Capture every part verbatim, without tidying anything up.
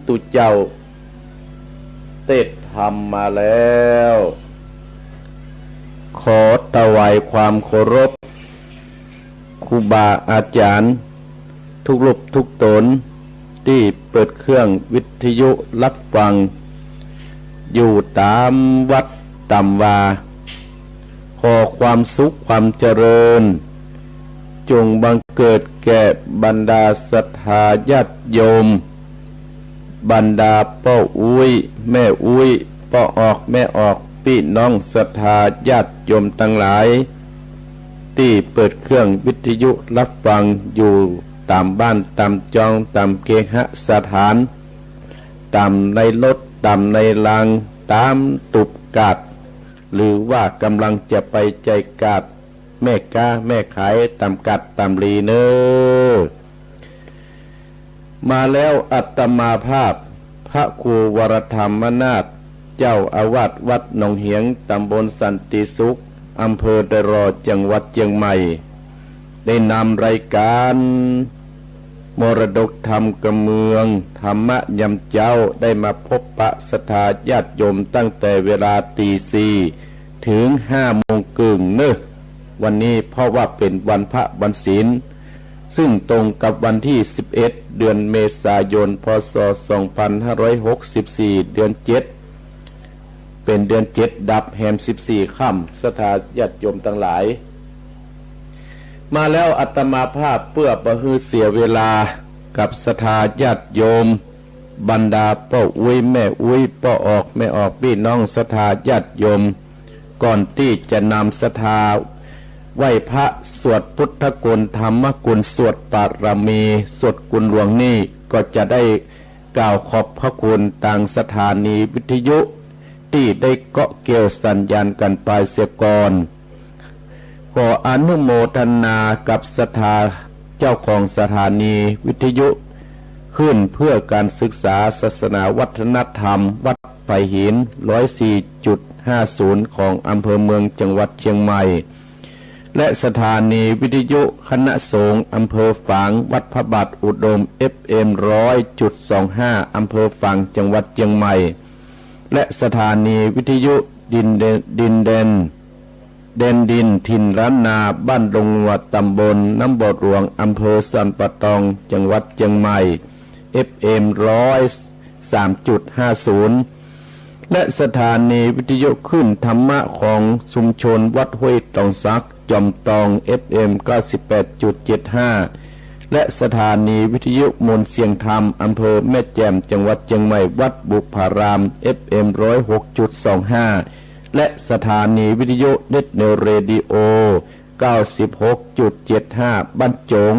ตุเจ้า เตสน์ธรรมมาแล้ว ขอถวายความเคารพ ครูบาอาจ๋ารย์ กู้รูปกู้ต๋น ตี้เปิดเครื่องวิทยุฮับฟัง อยู่ต๋ามวัดต๋ามวา ขอความสุขความเจริญ จงบังเกิดแก่บรรดาศรัทธาญาติโยม บรรดาป้ออุ๊ย แม่อุ๊ย ป้อออก แม่ออก ปี้น้องศรัทธาญาติโยมตังหลาย ตี้เปิดเครื่องวิทยุฮับฟังอยู่ต๋ามบ้าน ต๋ามจอง ต๋ามเคหสถาน ต๋ามในรถ ต๋ามในราง ต๋ามตูบกาด หรือว่าก่ำลังจะไปใจ๋กาด แม่ก๊าแม่ขายต๋ามกาดต๋ามหลีเน่อ มาแล้วอาตมาภาพ พระครูวรธรรมนาถ เจ้าอาวาสวัดหนองเหียง ต๋ำบลสันติสุข อำเภอดอยหล่อ จังหวัดเจียงใหม่ ได้นำรายการมรดกธรรมกำเมือง ธรรมะยามเจ๊า ได้มาพบปะศรัทธาญาติโยมตั้งแต่เวลาตีสี่เถิงห้าโมงเกิ่งเน่อ วันนี้เพราะว่าเป๋นวันพระวันศีล ซึ่งตรงกับวันตี้สิบเอ็ด เดือนเมษายน พ.ศ. สองพันห้าร้อยหกสิบสี่ เดือนเจ็ด เป๋นเดือนเจ็ดดับแฮมสิบสี่ค่ำ ศรัทธาญาติโยมตังหลาย มาแล้วอาตมาภาพเปื้อบ่หื้อเสียเวลากับศรัทธาญาติโยม บรรดาป้ออุ๊ย แม่อุ๊ย ป้อออก แม่ออก ปี้น้องศรัทธาญาติโยม ก่อนตี้จะนำศรัทธาไหว้พระ สวดพุทธคุณ ธรรมคุณ สวดปารมี สวดคุณหลวงนี้ ก็จะได้กล่าวขอบพระคุณตางสถานีวิทยุ ตี้ได้เกาะเกี่ยวสัญญาณกั๋นไปเสียก่อน ขออนุโมทนากับศรัทธาเจ้าของสถานีวิทยุ ขึ้นเพื่อการศึกษาศาสนาวัฒนธรรม วัดไผ่หิน ร้อยสี่จุดห้าศูนย์ ของอำเภอเมือง จังหวัดเชียงใหม่ และสถานีวิทยุคณะสงฆ์อำเภอฝาง วัดพระบาทอุดม เอฟเอ็ม ร้อยจุดสองห้า อำเภอฝาง จังหวัดเชียงใหม่ และสถานีวิทยุดินเดน ดินเดน แดนดินถิ่นล้านนา บ้านดงงัว ตำบลน้ำบ่อหลวง อำเภอสันป่าตอง จังหวัดเชียงใหม่ เอฟเอ็ม ร้อยสามจุดห้าศูนย์ และสถานีวิทยุคลื่นธรรมะของชุมชนวัดห้วยตองสัก จอมตอง เอฟเอ็ม เก้าสิบแปดจุดเจ็ดห้า และสถานีวิทยุมนต์เสียงธรรม อำเภอแม่แจ่ม จังหวัดเชียงใหม่ วัดบุพาราม เอฟเอ็ม ร้อยหกจุดสองห้า และสถานีวิทยุเน็ตเนวเรดิโอ เก้าสิบหกจุดเจ็ดห้า บ้านโจ๋ง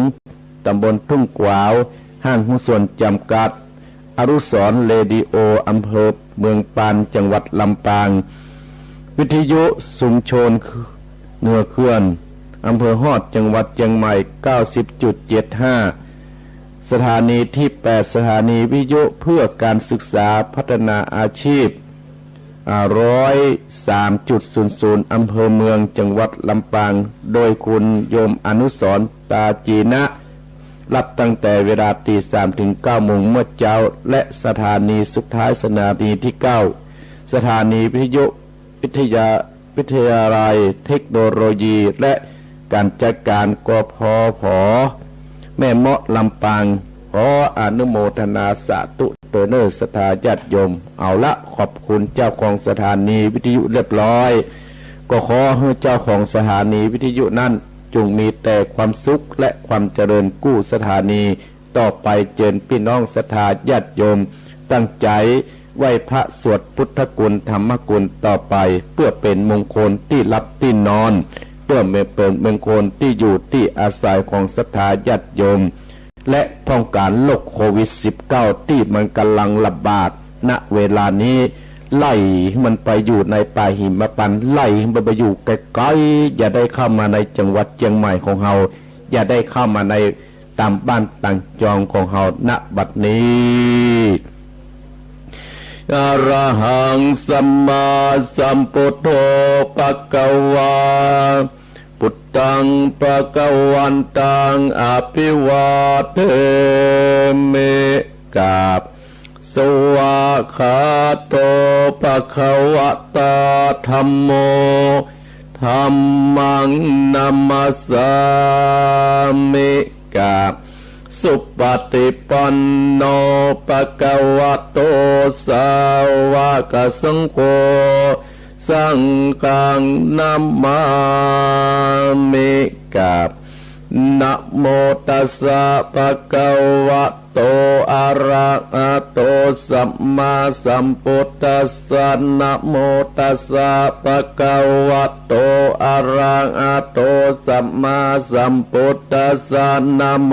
ตำบลทุ่งขวาว ห้างหุ้นส่วนจำกัด อนุสรณ์เรดิโอ อำเภอเมืองปาน จังหวัดลำปาง วิทยุชุมชนเหนือเขื่อน อำเภอฮอด จังหวัดเชียงใหม่ เก้าสิบจุดเจ็ดห้า สถานีที่แปด สถานีวิทยุเพื่อการศึกษาพัฒนาอาชีพ อ่า ร้อยสามจุดศูนย์ศูนย์ อำเภอเมือง จังหวัดลำปาง โดยคุณโยมอนุสรณ์ ตาจีนะ รับตั้งแต่เวลาตีสามเถิงเก้าโมงเมื่อเจ๊า และสถานีสุดท้าย สถานีที่เก้า สถานีวิทยุวิทยา วิทยาลัยเทคโนโลยีและการจัดการ กพผ แม่เมาะ ลำปาง ขออนุโมทนาสาธุเต๊อะเน่อศรัทธาญาติโยม เอาละ ขอบคุณเจ้าของสถานีวิทยุเรียบร้อย ก็ขอหื้อเจ้าของสถานีวิทยุนั้น จงมีแต่ความสุขและความเจริญกู้สถานีต่อไป เจิญปี้น้องศรัทธาญาติโยมตั้งใจ๋ไหว้พระสวดพุทธคุณธรรมคุณต่อไป เปื้อเป๋นมงคลตี้หลับตี้นอน เปื้อเป๋นมงคลตี้อยู่ตี้อาศัยของศรัทธาญาติโยม และป้องกั๋นโรคโควิดสิบเก้าตี้มันก๋ำลังระบาด ณ เวลานี้ ไล่มันไปอยู่ในป่าหิมพานต์ ไล่มันไปอยู่ไก๋ๆ อย่าได้เข้ามาในจังหวัดเจียงใหม่ของเฮา อย่าได้เข้ามาในต๋ามบ้านต๋ามจองของเฮา ณ บัดนี้ อะระหังสัมมาสัมพุทโธ ภะคะวา พุทธัง ภะคะวันตัง อะภิวาเทมิ กราบ สวากขาโต ภะคะวะตา ธัมโม ธัมมัง นะมัสสามิ กราบ สุปฏิปันโน ภะคะวะโต สาวกสังโฆ สังฆัง นะมามิ กราบ นะโมตัสสะ ภะคะวะโต อะระหะโต สัมมาสัมพุทธัสสะ นะโมตัสสะ ภะคะวะโต อะระหะโต สัมมาสัมพุทธัสสะ นะโม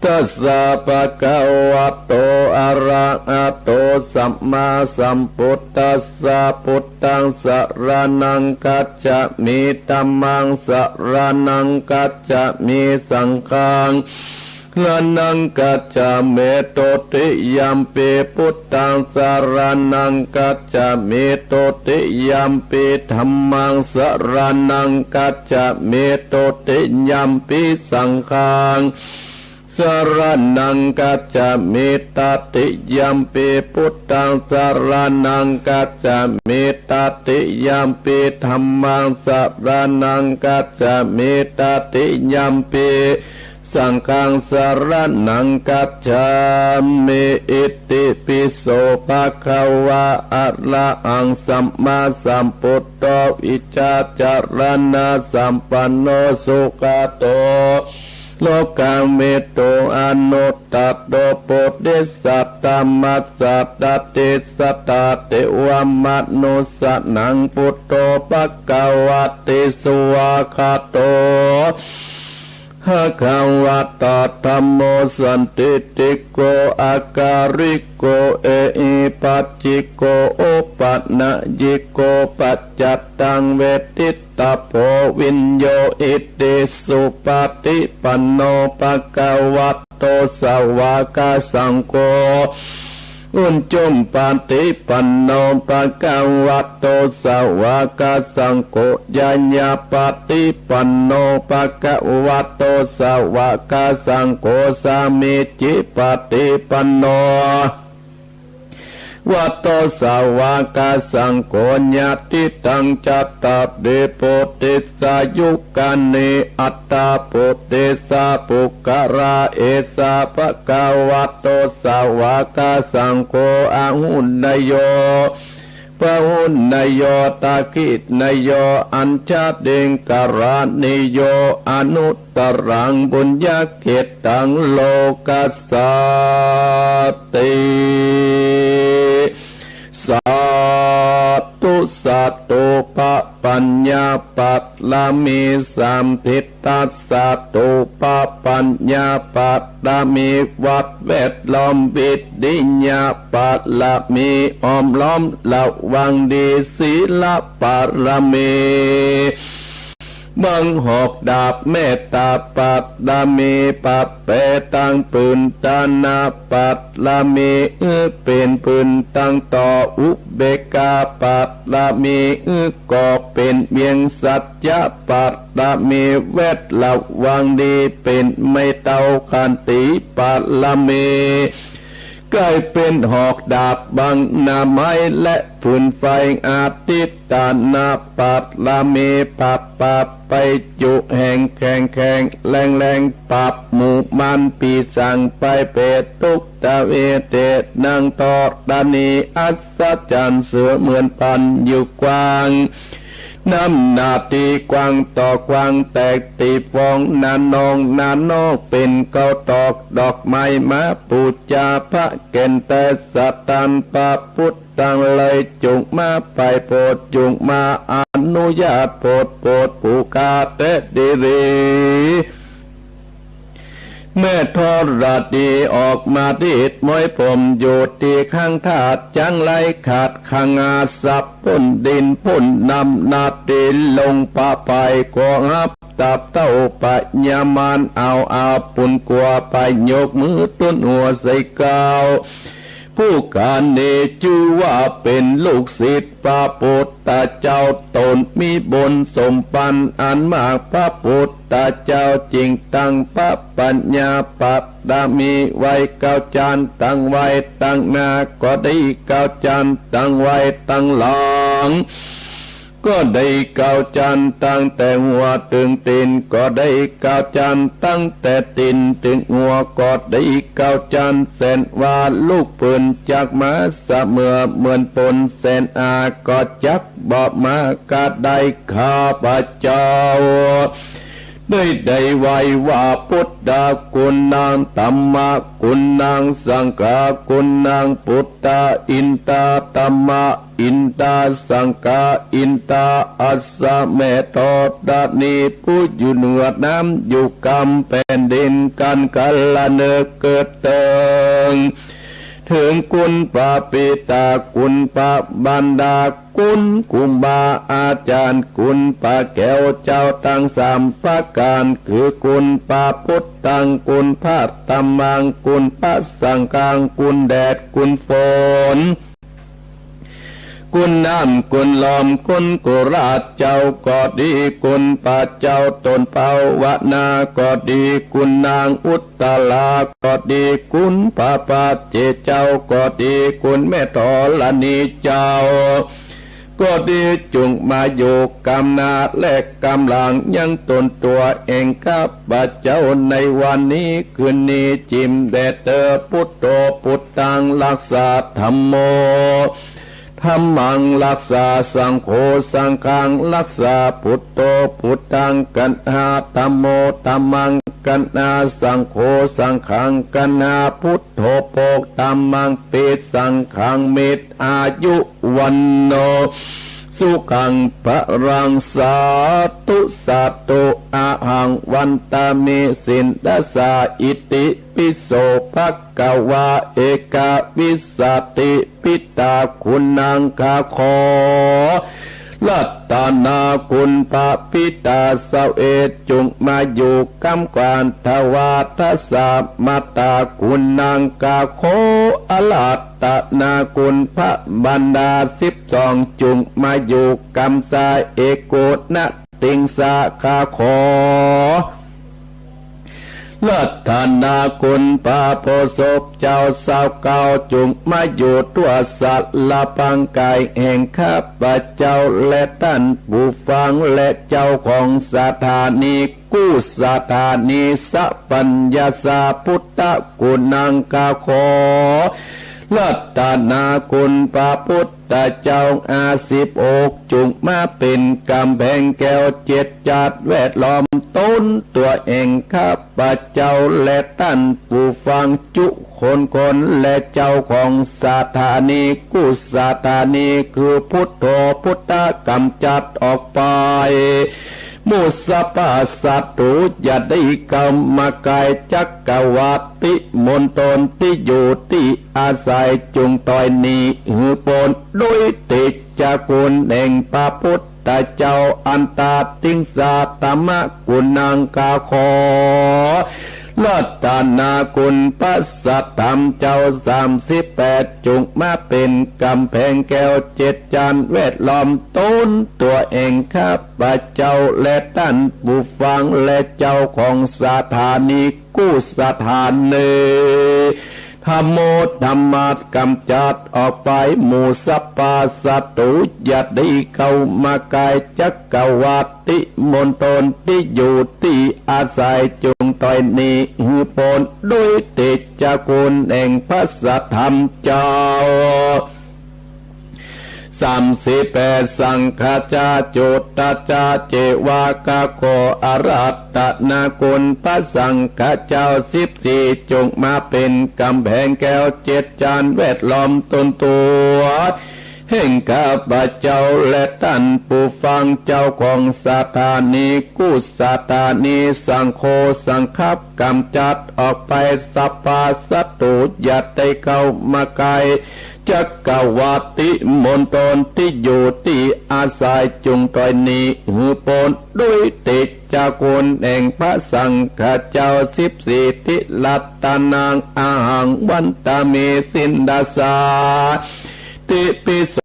ตัสสะ ภะคะวะโต อะระหะโต สัมมาสัมพุทธัสสะ พุทธัง สะระณัง คัจฉามิ ธัมมัง สะระณัง คัจฉามิ สังฆัง สะระณัง คัจฉามิ ทุติยัมปิ พุทธัง สะระณัง คัจฉามิ ทุติยัมปิ ธัมมัง สะระณัง คัจฉามิ ทุติยัมปิ สังฆัง สะระณัง คัจฉามิ ตติยัมปิ พุทธัง สะระณัง คัจฉามิ ตติยัมปิ ธัมมัง สะระณัง คัจฉามิ ตติยัมปิ สังฆัง สะระณัง คัจฉามิ อิติปิโส ภะคะวะ อะระหัง สัมมาสัมพุทโธ วิชชาจารณะสัมปันโน สุขะโต โลกาวิทู อนุตตะโร ปุริสัตตมัสสะ ตติสสะ เตวะมะนุสสะนัง พุทโธ ภะคะวะติ สวากขาโต ภะคะวะตา ธัมโม สันทิฏฐิโก อะกาลิโก เอหิปัสสิโก โอปะนะยิโก ปัจจัตตัง เวทิตตะโพ วิญโญ อิติสุปะติปันโน ภะคะวะโต สาวกสังโฆ อุจุปปะติปันโน ภะคะวะโต สาวกสังโฆ ญาณปะติปันโน ภะคะวะโต สาวกสังโฆ สามีจิปะติปันโน ภะคะวะโต สาวกสังโฆ ยะถิตัง จัตตาริ ปุริสายุคานิ อัตถะปุริสะปุคคละ เอสะ ภะคะวะโต สาวกสังโฆ อาหุเนยโย ปะหุเนยโย ทักขิเนยโย อัญชลีกรณีโย อนุตตรัง ปุญญะเขตตัง โลกัสสาติ สาธุ สาธุ พระปัญญาบารมีสามทิศ ตัสสะ ตุปปัญญาบารมี วัดแวดล้อม วิริยะบารมี อ้อมล้อมระวังดี ศีลบารมี บังหอกดาบ เมตตาบารมี ปะแป๋ตังปืน ทานะบารมี อื้อเป๋นปืนตังต่อ อุเบกขาบารมี อื้อก่อเป๋นเวียง สัจจะบารมี แวดระวังดี เป๋นไม้เต๊า ขันติบารมี ก๋ายเป๋นหอกดาบ บังหน้าไม้และฟืนไฟ อธิฐานะบารมี ปราบปราบไปจุแห่งแข็งแข็งแรงแรง ปราบหมู่มารปีศาจไปเปรตทุกตะเวเทนัง ธรณีอัศจรรย์ เสมือนพันอยู่กว้าง น้ำหน้าตี้กว้างต่อกว้าง แตกตี้ฟองนาน้องนาน้อง เป๋นข้าวตอกดอกไม้ มาปู๋จาพระแก่นแต๊ สถานพระพุทธ ตังหลายจุ่งมาไปโผดจุ่งมาอนุญาตโผดโผดผู้ข้าแต๊ดีหลี แม่ธรณีออกมาดีดมวยผมอยู่ตี้ข้างธาตุ จังไรขาดขงาดสับพ้นดินพ้นน้ำหน้าตี้ลงประภัย ขอฮับ ตับเต้าปะยามารเอาอาบุญกั๋วไป ยกมือตุ๊นหัวใส่เกล้า ผู้ข้านี้จื้อว่าเป๋นลูกศิษย์พระปุทธเจ้า ต๋นมีบุญสมปันอันมาก พระปุทธเจ้าจึงตั้งพระปัญญาปารมีไว้เก้าจาน ตั้งไว้ตังหน้าก็ดี เก้าจานตั้งไว้ตังหลังก็ดี เก้าจานตั้งแต่หัวเถิงตี๋นก็ดี เก้าจานตั้งแต่ตี๋นเถิงหัวก็ดี เก้าจาน แสนว่าลูกปืนจักมาเสมอเหมือนปุน แสนอาก็จักบ่มากระได ข้าพเจ้าได้ ได้ไหว้ว่า พุทธากุณัง ธัมมากุณัง สังฆากุณัง พุทธาอินทา ธัมมาอินทา สังฆาอินทา อัสสะเมโท ธะนี ผู้อยู่เหนือน้ำอยู่กำแผ่นดิน กันกาละเนิกเกิดเถิง เถิงคุณพระปิตา คุณพระมารดา คุณครูบาอาจารย์ คุณพระแก้วเจ้าตังสามประก๋าน คือคุณพระพุทธัง คุณพระธัมมัง คุณพระสังฆัง คุณแดด คุณฝน คุณน้ำ คุณลม คุณกุหลาบเจ้าก็ดี คุณพระเจ้าต้นเป๊าหวนาก็ดี คุณนางอุตตราก็ดี คุณพระปัจเจกเจ้าก็ดี คุณแม่ธรณีเจ้าก็ดี จุ่งมาอยู่กำหน้าและกำหลังยังต้นตั๋วแห่งข้าพเจ้าในวันนี้คืนนี้ จิ่มแด่เต๊อะ พุทโธพุทธัง รักษา ธัมโม ธัมมัง รักษา สังโฆ สังฆัง รักษา พุทโธพุทธัง กัณหา ธัมโม ธัมมัง กัณหา สังโฆ สังฆัง กัณหา พุทโธ โภค ธัมมัง ปิ สังฆัง มิ อายุ วัณโณ สุขัง พลัง สาธุ สาธุ อะหัง วันตามิ สิณฑสา อิติ ปิโส ภะคะวา เอกวิสสติ พุทธากุณัง ข้าขอรัตนาคุณพระปิตาเสาเอก จุ่งมาอยู่กำกวาน ทวาทะสา มาตากุณัง ข้าขออาราธนาคุณพระมารดาสิบสอง จุ่งมาอยู่กำซ้าย เอโกนะติงสา ข้าขอ รัตนาคุณพระโพธิ์ศพเจ้าซาวเก้า จุ่งมาอยู่ทั่วสารพรางก๋ายแห่งข้าพเจ้าและต้านผู้ฟังและเจ้าของสถานีกู้สถานีสัพพัญญาสา พุทธากุณัง ข้าขอ รัตนาคุณพระพุทธเจ้าห้าสิบหก จุ่งมาเป๋นก๋ำแพงแก้วเจ็ดจาดแวดล้อมต้นตั๋วแห่งข้าพเจ้าและต้านผู้ฟังจุคนคน และเจ้าของสถานีกู้สถานี คือพุทโธพุทธา ก๋ำจัดออกไป หมู่สัพพะศัตรูอย่าได้เข้ามาใก้ จักรวรรดิมณฑลตี้อยู่ตี้อาศัย จุ่งถอยหนีหื้อป๊น โดยเตชะคุณแห่งพระพุทธเจ้า อันตาติงสา ธัมมากุณัง ข้าขอ รัตนาคุณพระสัทธรรมเจ้าสามสิบแปด จุ่งมาเป๋นก๋ำแพงแก้วเจ็ดจาดแวดล้อมต้นตั๋วแห่งข้าพเจ้าและต้านผู้ฟังและเจ้าของสถานีกู้สถานี ธัมโม ธัมมา ก๋ำจัดออกไป หมู่สัพพะศัตรูอย่าได้เข้ามาใก้ จักรวรรดิมณฑลตี้อยู่ตี้อาศัย จุ่งถอยหนีหื้อป๊น โดยเตชะคุณแห่งพระสัทธรรมเจ้า สามสิบแปด สังฆาจา จุตตาจา เจวา ข้าขออาราธนาคุณพระสังฆาเจ้าสิบสี่ จุ่งมาเป๋นก๋ำแพงแก้วเจ็ดจาดแวดล้อมต้นตั๋วแห่งข้าพเจ้าและต้านผู้ฟัง เจ้าของสถานีกู้สถานี สังโฆ สังฆัง ก๋ำจัดออกไป สัพพะศัตรูอย่าได้เข้ามาใก้ จักรวรรติมณฑลตี้อยู่ตี้อาศัย จุ่งตวยหนีหื้อป๊น ด้วยเตชะคุณแห่งพระสังฆะเจ้าสิบสี่ ทิรัตตะนัง อะหัง วันตะเม สินดัสสา ติปิโส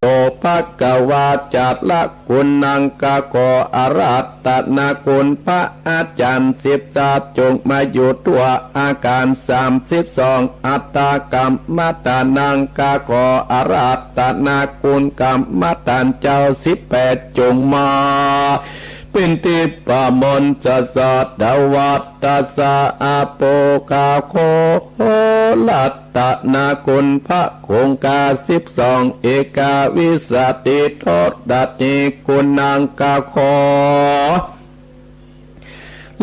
ภะคะวา จาระ กุณัง ข้าขออาราธนาคุณพระอาจารย์สิบสาม จงมาอยู่ทั่วอาคารสามสิบสอง อัตถะกัมมัฏฐานัง ข้าขออาราธนาคุณกรรมฐานเจ้าสิบแปด จงมา เป๋นทิพย์มนต์สะสะ ถวายตัสสะ อะโภคา ขอรัตนาคุณพระคงคาสิบสอง เอกาวิสสติ ทรณี กุณัง ข้าขอ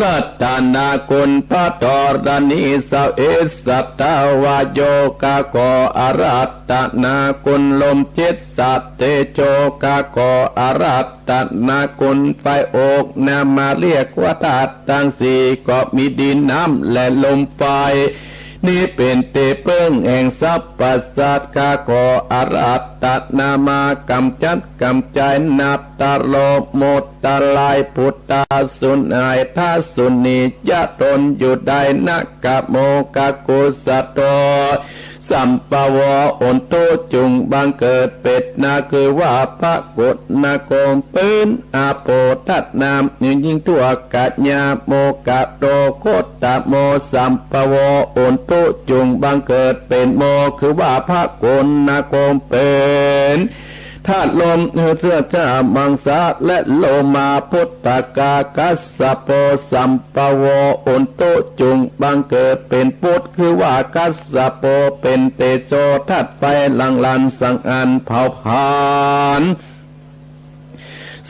รัตนาคุณพระธรณี สเวสสะ ทวาโย ข้าขออาราธนาคุณลม เจสสะ เตโช ข้าขออาราธนาคุณไฟ โอกนามมาเรียกว่าธาตุตังสี่ ก็มีดินน้ำและลมไฟ นี้เป๋นตี้เปิ้งแห่งสรรพสัตว์ ข้าขออาราธนามากำจัดกำจัด นัตตะโล มุตตะลาย ปุตตะสูญหาย ทะสุนี จะทนอยู่ได้ นะกะโม กะกุสะโต สัมภะโว อุนทุ จุ่งบังเกิดเป๋นนา คือว่าพระกุณโคมเป๋น อะโภ ธาตุน้ำ ยิ่งทั่ว กะยาโม กะโต โคตตะโม สัมภะโว อุนทุ จุ่งบังเกิดเป๋นโม คือว่าพระกุณโคมเป๋น ธาตุลม หื้อเสื้อผ้ามังสาและโลมา พุทธะกา คัสสะโป สัมภะโว อุนทุ จุ่งบังเกิดเป๋นพุทธ คือว่าคัสสะโป เป๋นเตโช ธาตุไฟ หลั่งหลั่นสังอันเผาผลาญ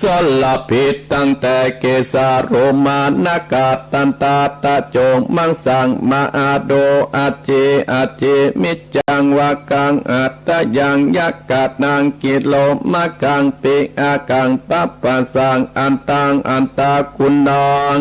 สารพิษตั้งแต่เกสา โลมา นาคา ตันตา ตะโจ มังสัง มหาโด อัจฉิ อัจฉิ มิจจัง วากัง หัตถยัง ยักขะนัง กิโลมะกัง ปิอะกัง ปัปปะสัง อันตัง อันตะ กุณัง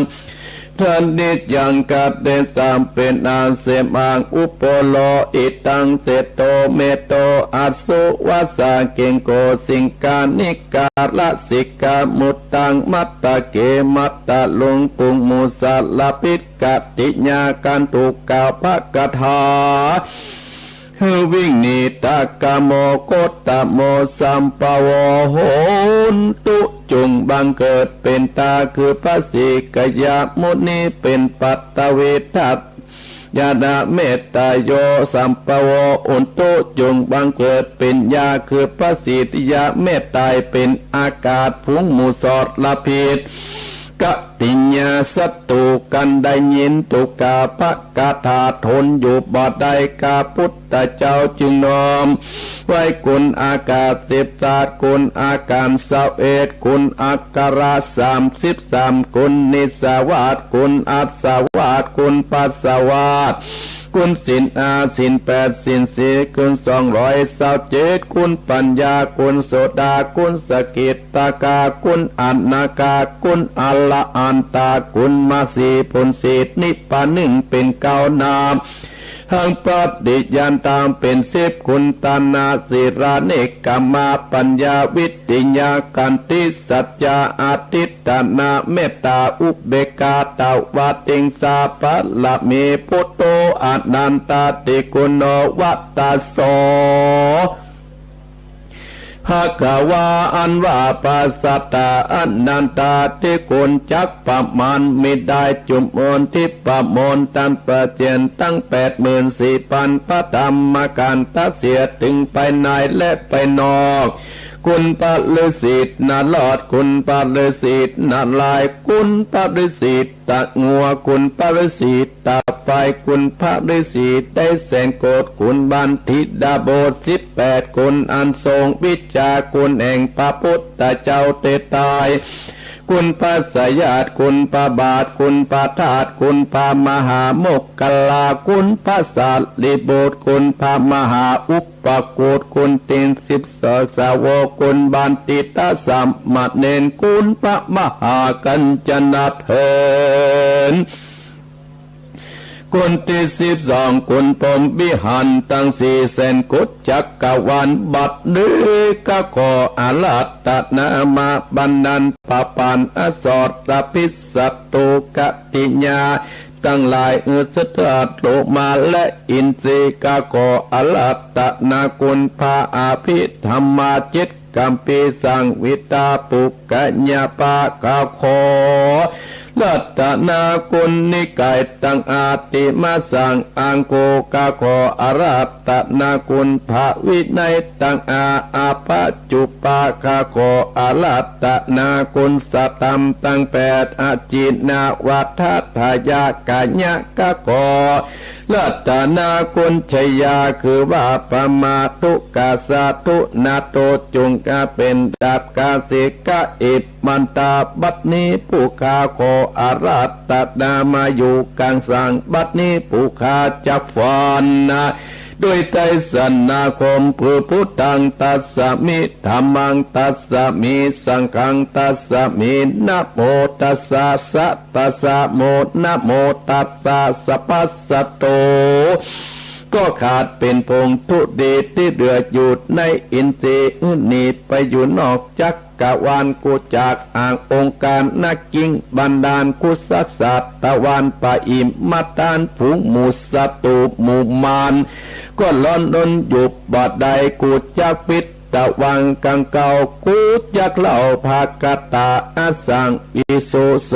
ธนิจจัง กะเตสัง เป๋นอาเสมัง อุปโล อิทัง เสโท เมโท อัสสุวัสสะ เกงโก สิงคานิกา ลสิกา มุตตัง มัตตะเก มัตตะลุง ปุง มูสะ ลพิษ กติญา คันธุกะ ภะกะถา หื้อวิ่งหนี ตะกะโม โคตตะโม สัมภะโว โหนตุ จุ่งบังเกิดเป๋นตา คือพระสิกขยมุนี เป๋นปัตตวีธาตุ ญาณะเมตตาโย สัมภะโว อุนตุ จุ่งบังเกิดเป๋นยา คือพระสิทธิยเมตไตร เป๋นอากาศ ฝูงหมู่สรพิษ กติญา ศัตรูกันได้ยิน ทุกขะ ภะกะถา ทนอยู่บ่ได้ ข้าพุทธเจ้าจึงน้อม ไหว้คุณอาคาสิบสาม คุณอาคารสิบเอ็ด คุณอักขระสามสิบสาม คุณนิสสวาส คุณอัสสวาส คุณปัสสวาส คุณศีลห้า ศีลแปด ศีลสี่ คุณสองร้อยซาวเจ็ด คุณปัญญา คุณโสดา คุณสกิตตาคา คุณอนาคา คุณอรหันตา คุณมเหสี ผลศีลนิพพานหนึ่ง เป๋นเก้านาม หังปฏิญาณตามเป๋นสิบ คุณตานะ ศีลา เนกขมมะ ปัญญา วิริยะ ขันติ สัจจะ อธิฐานะ เมตตา อุเบกขา ตวาติงสา บารมี ปุตโธ อนันตาธิคุณโณ วัตโส ภะคะวา อันว่าปราศจากอนันตาธิคุณจักประมาณมิได้ จุมมนทิพมนตันประเจียนตั้งแปดหมื่นสี่พันพระธรรมขันธ์ เสียถึงภายในและภายนอก คุณพระฤๅษีนารอด คุณพระฤๅษีนารายณ์ คุณพระฤๅษีตะงัว คุณพระฤๅษีตาไฟ คุณพระฤๅษีได้แสนโกศ คุณบัณฑิตดาบทสิบแปด คุณอันทรงวิชาคุณแห่งพระพุทธเจ้าเตตาย คุณพระสยาด คุณพระบาท คุณพระธาตุ คุณพระมหาโมคคัลลา คุณพระสารีบุตร คุณพระมหาอุปคุต คุณตินสิบสองสาวก คุณบัณฑิตสามเณร คุณพระมหากัญจนเถร คนตี้สิบสอง คนพรหมวิหารตังสี่แสนโกฏจักรวาล บัดนี้ข้าขออาราธนามาบรรดาพระปานอสรพิษศัตรูกติยาตังหลาย เออ สัตว์โลมาและอินทรีย์ ข้าขออาราธนาคุณพระอภิธรรมาเจ็ด กัมภีร์สังหิตาปุกกะยาปา ข้าขออาราธนาคุณนิกายตังอาติมสังอังคุ ข้าขออาราธนาคุณพระวินัยตังอาอาปะจุปา ข้าขออาราธนาคุณสตธรรมตังแปด อจินนาวัฏฏายะกายะ ข้าขอ อาราธนาคุณชยา คือว่าพระมาตุกาสาธุนาโต จุ่งกาเป็นดาบกาสิกะอิมันตา บัดนี้ผู้ข้าขออาราธนามาอยู่กลางสาง บัดนี้ผู้ข้าจะฟ้อนนะ ด้วยไตรสรณคม คือพุทธังตัสสมิ ธัมมังตัสสมิ สังฆังตัสสมิ นะโมตัสสะ สะ ตัสสะโม นะโมตัสสะ สัพพะสะโต ก็ขาดเป็นผงธุลีย์ตี้เหลืออยู่ในอินทรีย์ หนีไปอยู่นอกจักรวาล กู้จากอ่างองค์การ นักจิงบันดาล กุศลศาสตวาล ปะอิมมาตาน ฝูงหมู่ศัตรูหมู่มาร ก็ร้อนรนอยู่บ่ได้ กู้จักปิดตะวังกังเก่า กู้จักเล่าภาคตา อสังอิสุโส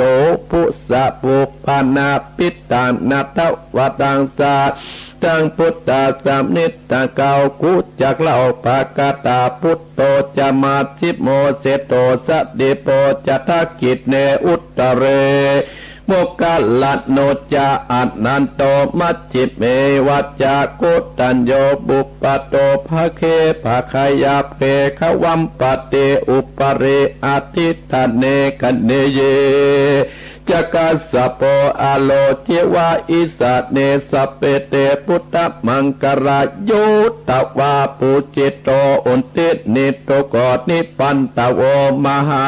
ปุสะปุปปานา ปิตานาทวตังสา ตังพุทธาสมิตตะเก่า กู้จักเล่าภาคตา พุทโธจะมาสิโม เสโตสะดิโปจะทักขิเน อุตตะเร โมคคัลลาโนจะ อนันโตมัชฌิเมวะจะ โกณฑัญโญปุปปาโต ภะเค ภะคะยา เภคะวัมปะเต อุปะเร อะทิฏฐะเน คะเนเย จะ คัสสะโป อะโล เจวะ อิสะเน สัพเพ เต พุทธะมังคะรา ยุตวา ปูจิโต โหติ นิทโธ โก นิพพันธะโว มหา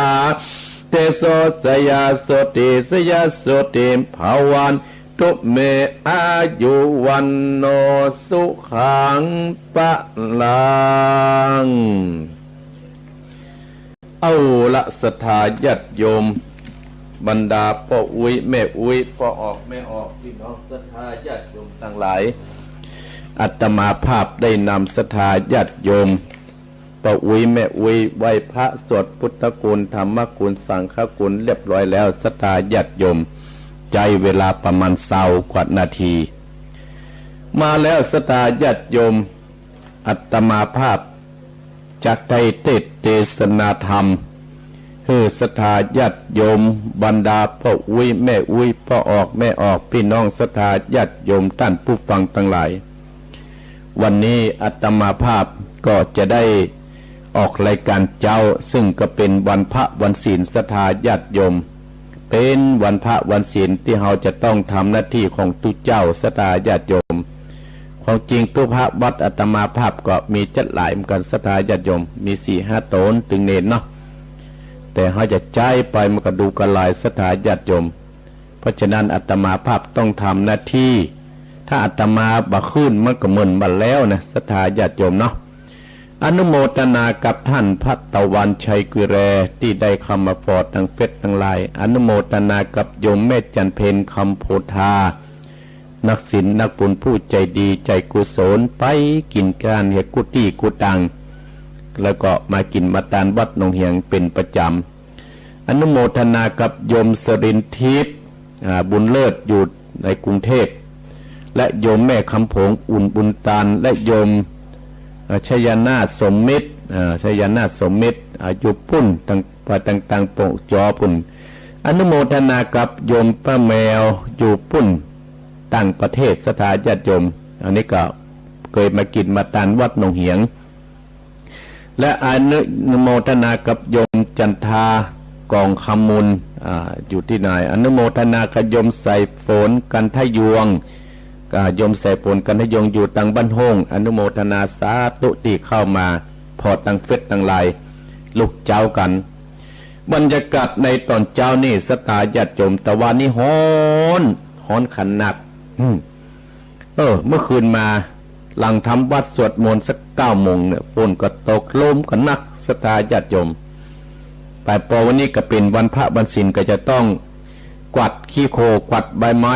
เตโส สะยาสติ สะยาสติ ภะวันตุ เม อายุ วัณโณ สุขัง พะลัง เอาละ ศรัทธาญาติโยม บรรดาป้ออุ๊ยแม่อุ๊ย ป้อออกแม่ออก ปี้น้องศรัทธาญาติโยมตังหลาย อาตมาภาพได้นำศรัทธาญาติโยม ป้ออุ๊ยแม่อุ๊ย ไหว้พระสวดพุทธคุณ ธรรมคุณ สังฆคุณเรียบร้อยแล้ว ศรัทธาญาติโยม ใจ๊เวลาประมาณซาวกว่านาที มาแล้ว ศรัทธาญาติโยม อาตมาภาพจักได้เทศน์เตสนาธรรม หื้อศรัทธาญาติโยม บรรดาป้ออุ๊ยแม่อุ๊ย ป้อออกแม่ออก ปี้น้องศรัทธาญาติโยม ต้านผู้ฟังตังหลาย วันนี้อาตมาภาพก็จะได้ออกรายก๋านเจ๊า ซึ่งก็เป๋นวันพระวันศีล ศรัทธาญาติโยม เป๋นวันพระวันศีลตี้เฮาจะต้องทำหน้าตี้ของตุ๊เจ้า ศรัทธาญาติโยม ความจริงตุ๊พระวัดอาตมาภาพก็มีจั๊ดหลายเหมือนกั๋น ศรัทธาญาติโยม มีสี่ห้าต๋นตึงเณรเนาะ แต่เฮาจะใจ๊ไปมันก็ดูกระหลาย ศรัทธาญาติโยม เพราะฉะนั้นอาตมาภาพต้องทำหน้าตี้ ถ้าอาตมาบ่ขึ้นมันก็เหมือนบ่แล้วนะ ศรัทธาญาติโยมเนาะ อนุโมทนากับต้านพระตะวันชัยกุยแร ตี้ได้เข้ามาผ่อตางเฟซตังไลน์ อนุโมทนากับโยมแม่จันเพ็ญ คำโพธา นักศีลนักบุญผู้ใจ๋ดีใจ๋กุศล ไปกิ๋นก๋านเหียกู้ตี้กู้ตาง แล้วก็มากิ๋นมาตานวัดหนองเหียงเป๋นประจ๋ำ อนุโมทนากับโยมสรินทร์ทิพย์ อ่า บุญเลิศ อยู่ในกรุงเทพฯ และโยมแม่คำผง อุ่นบุญตาน และโยม เอ่อ ชยนาถสมมิตร อ่า ชยนาถสมมิตร อ่า อยู่ปุ้น ต่าง ไปต่างๆ โป่งจ๋อปุ้น อนุโมทนากับโยมป้าแมว อยู่ปุ้น ต่างประเทศ ศรัทธาญาติโยม อันนี้ก็เกยมากิ๋นมาตานวัดหนองเหียง และอนุโมทนากับโยมจันทา กองคำมูล อ่า อยู่ตี้ไหน อนุโมทนากับโยมสายฝน กันทะยวง อ่า โยมสายฝน กันทะยวง อยู่ตางบ้านโฮ่ง อนุโมทนาสาธุตี้เข้ามาผ่อตางเฟซตางไลน์ ลุกเจ๊ากั๋น บรรยากาศในต๋อนเจ๊านี่ ศรัทธาญาติโยม ตะวันนี้ฮ้อน ฮ้อนขนาด อืม เออ เมื่อคืนมาหลังทำวัตรสวดมนต์สักเก้าโมงเนี่ย ฝนก็ตก ลมก็หนัก ศรัทธาญาติโยม ไปปอวันนี้ก็เป๋นวันพระวันศีล ก็จะต้องกวาดขี้โคลน กวาดใบไม้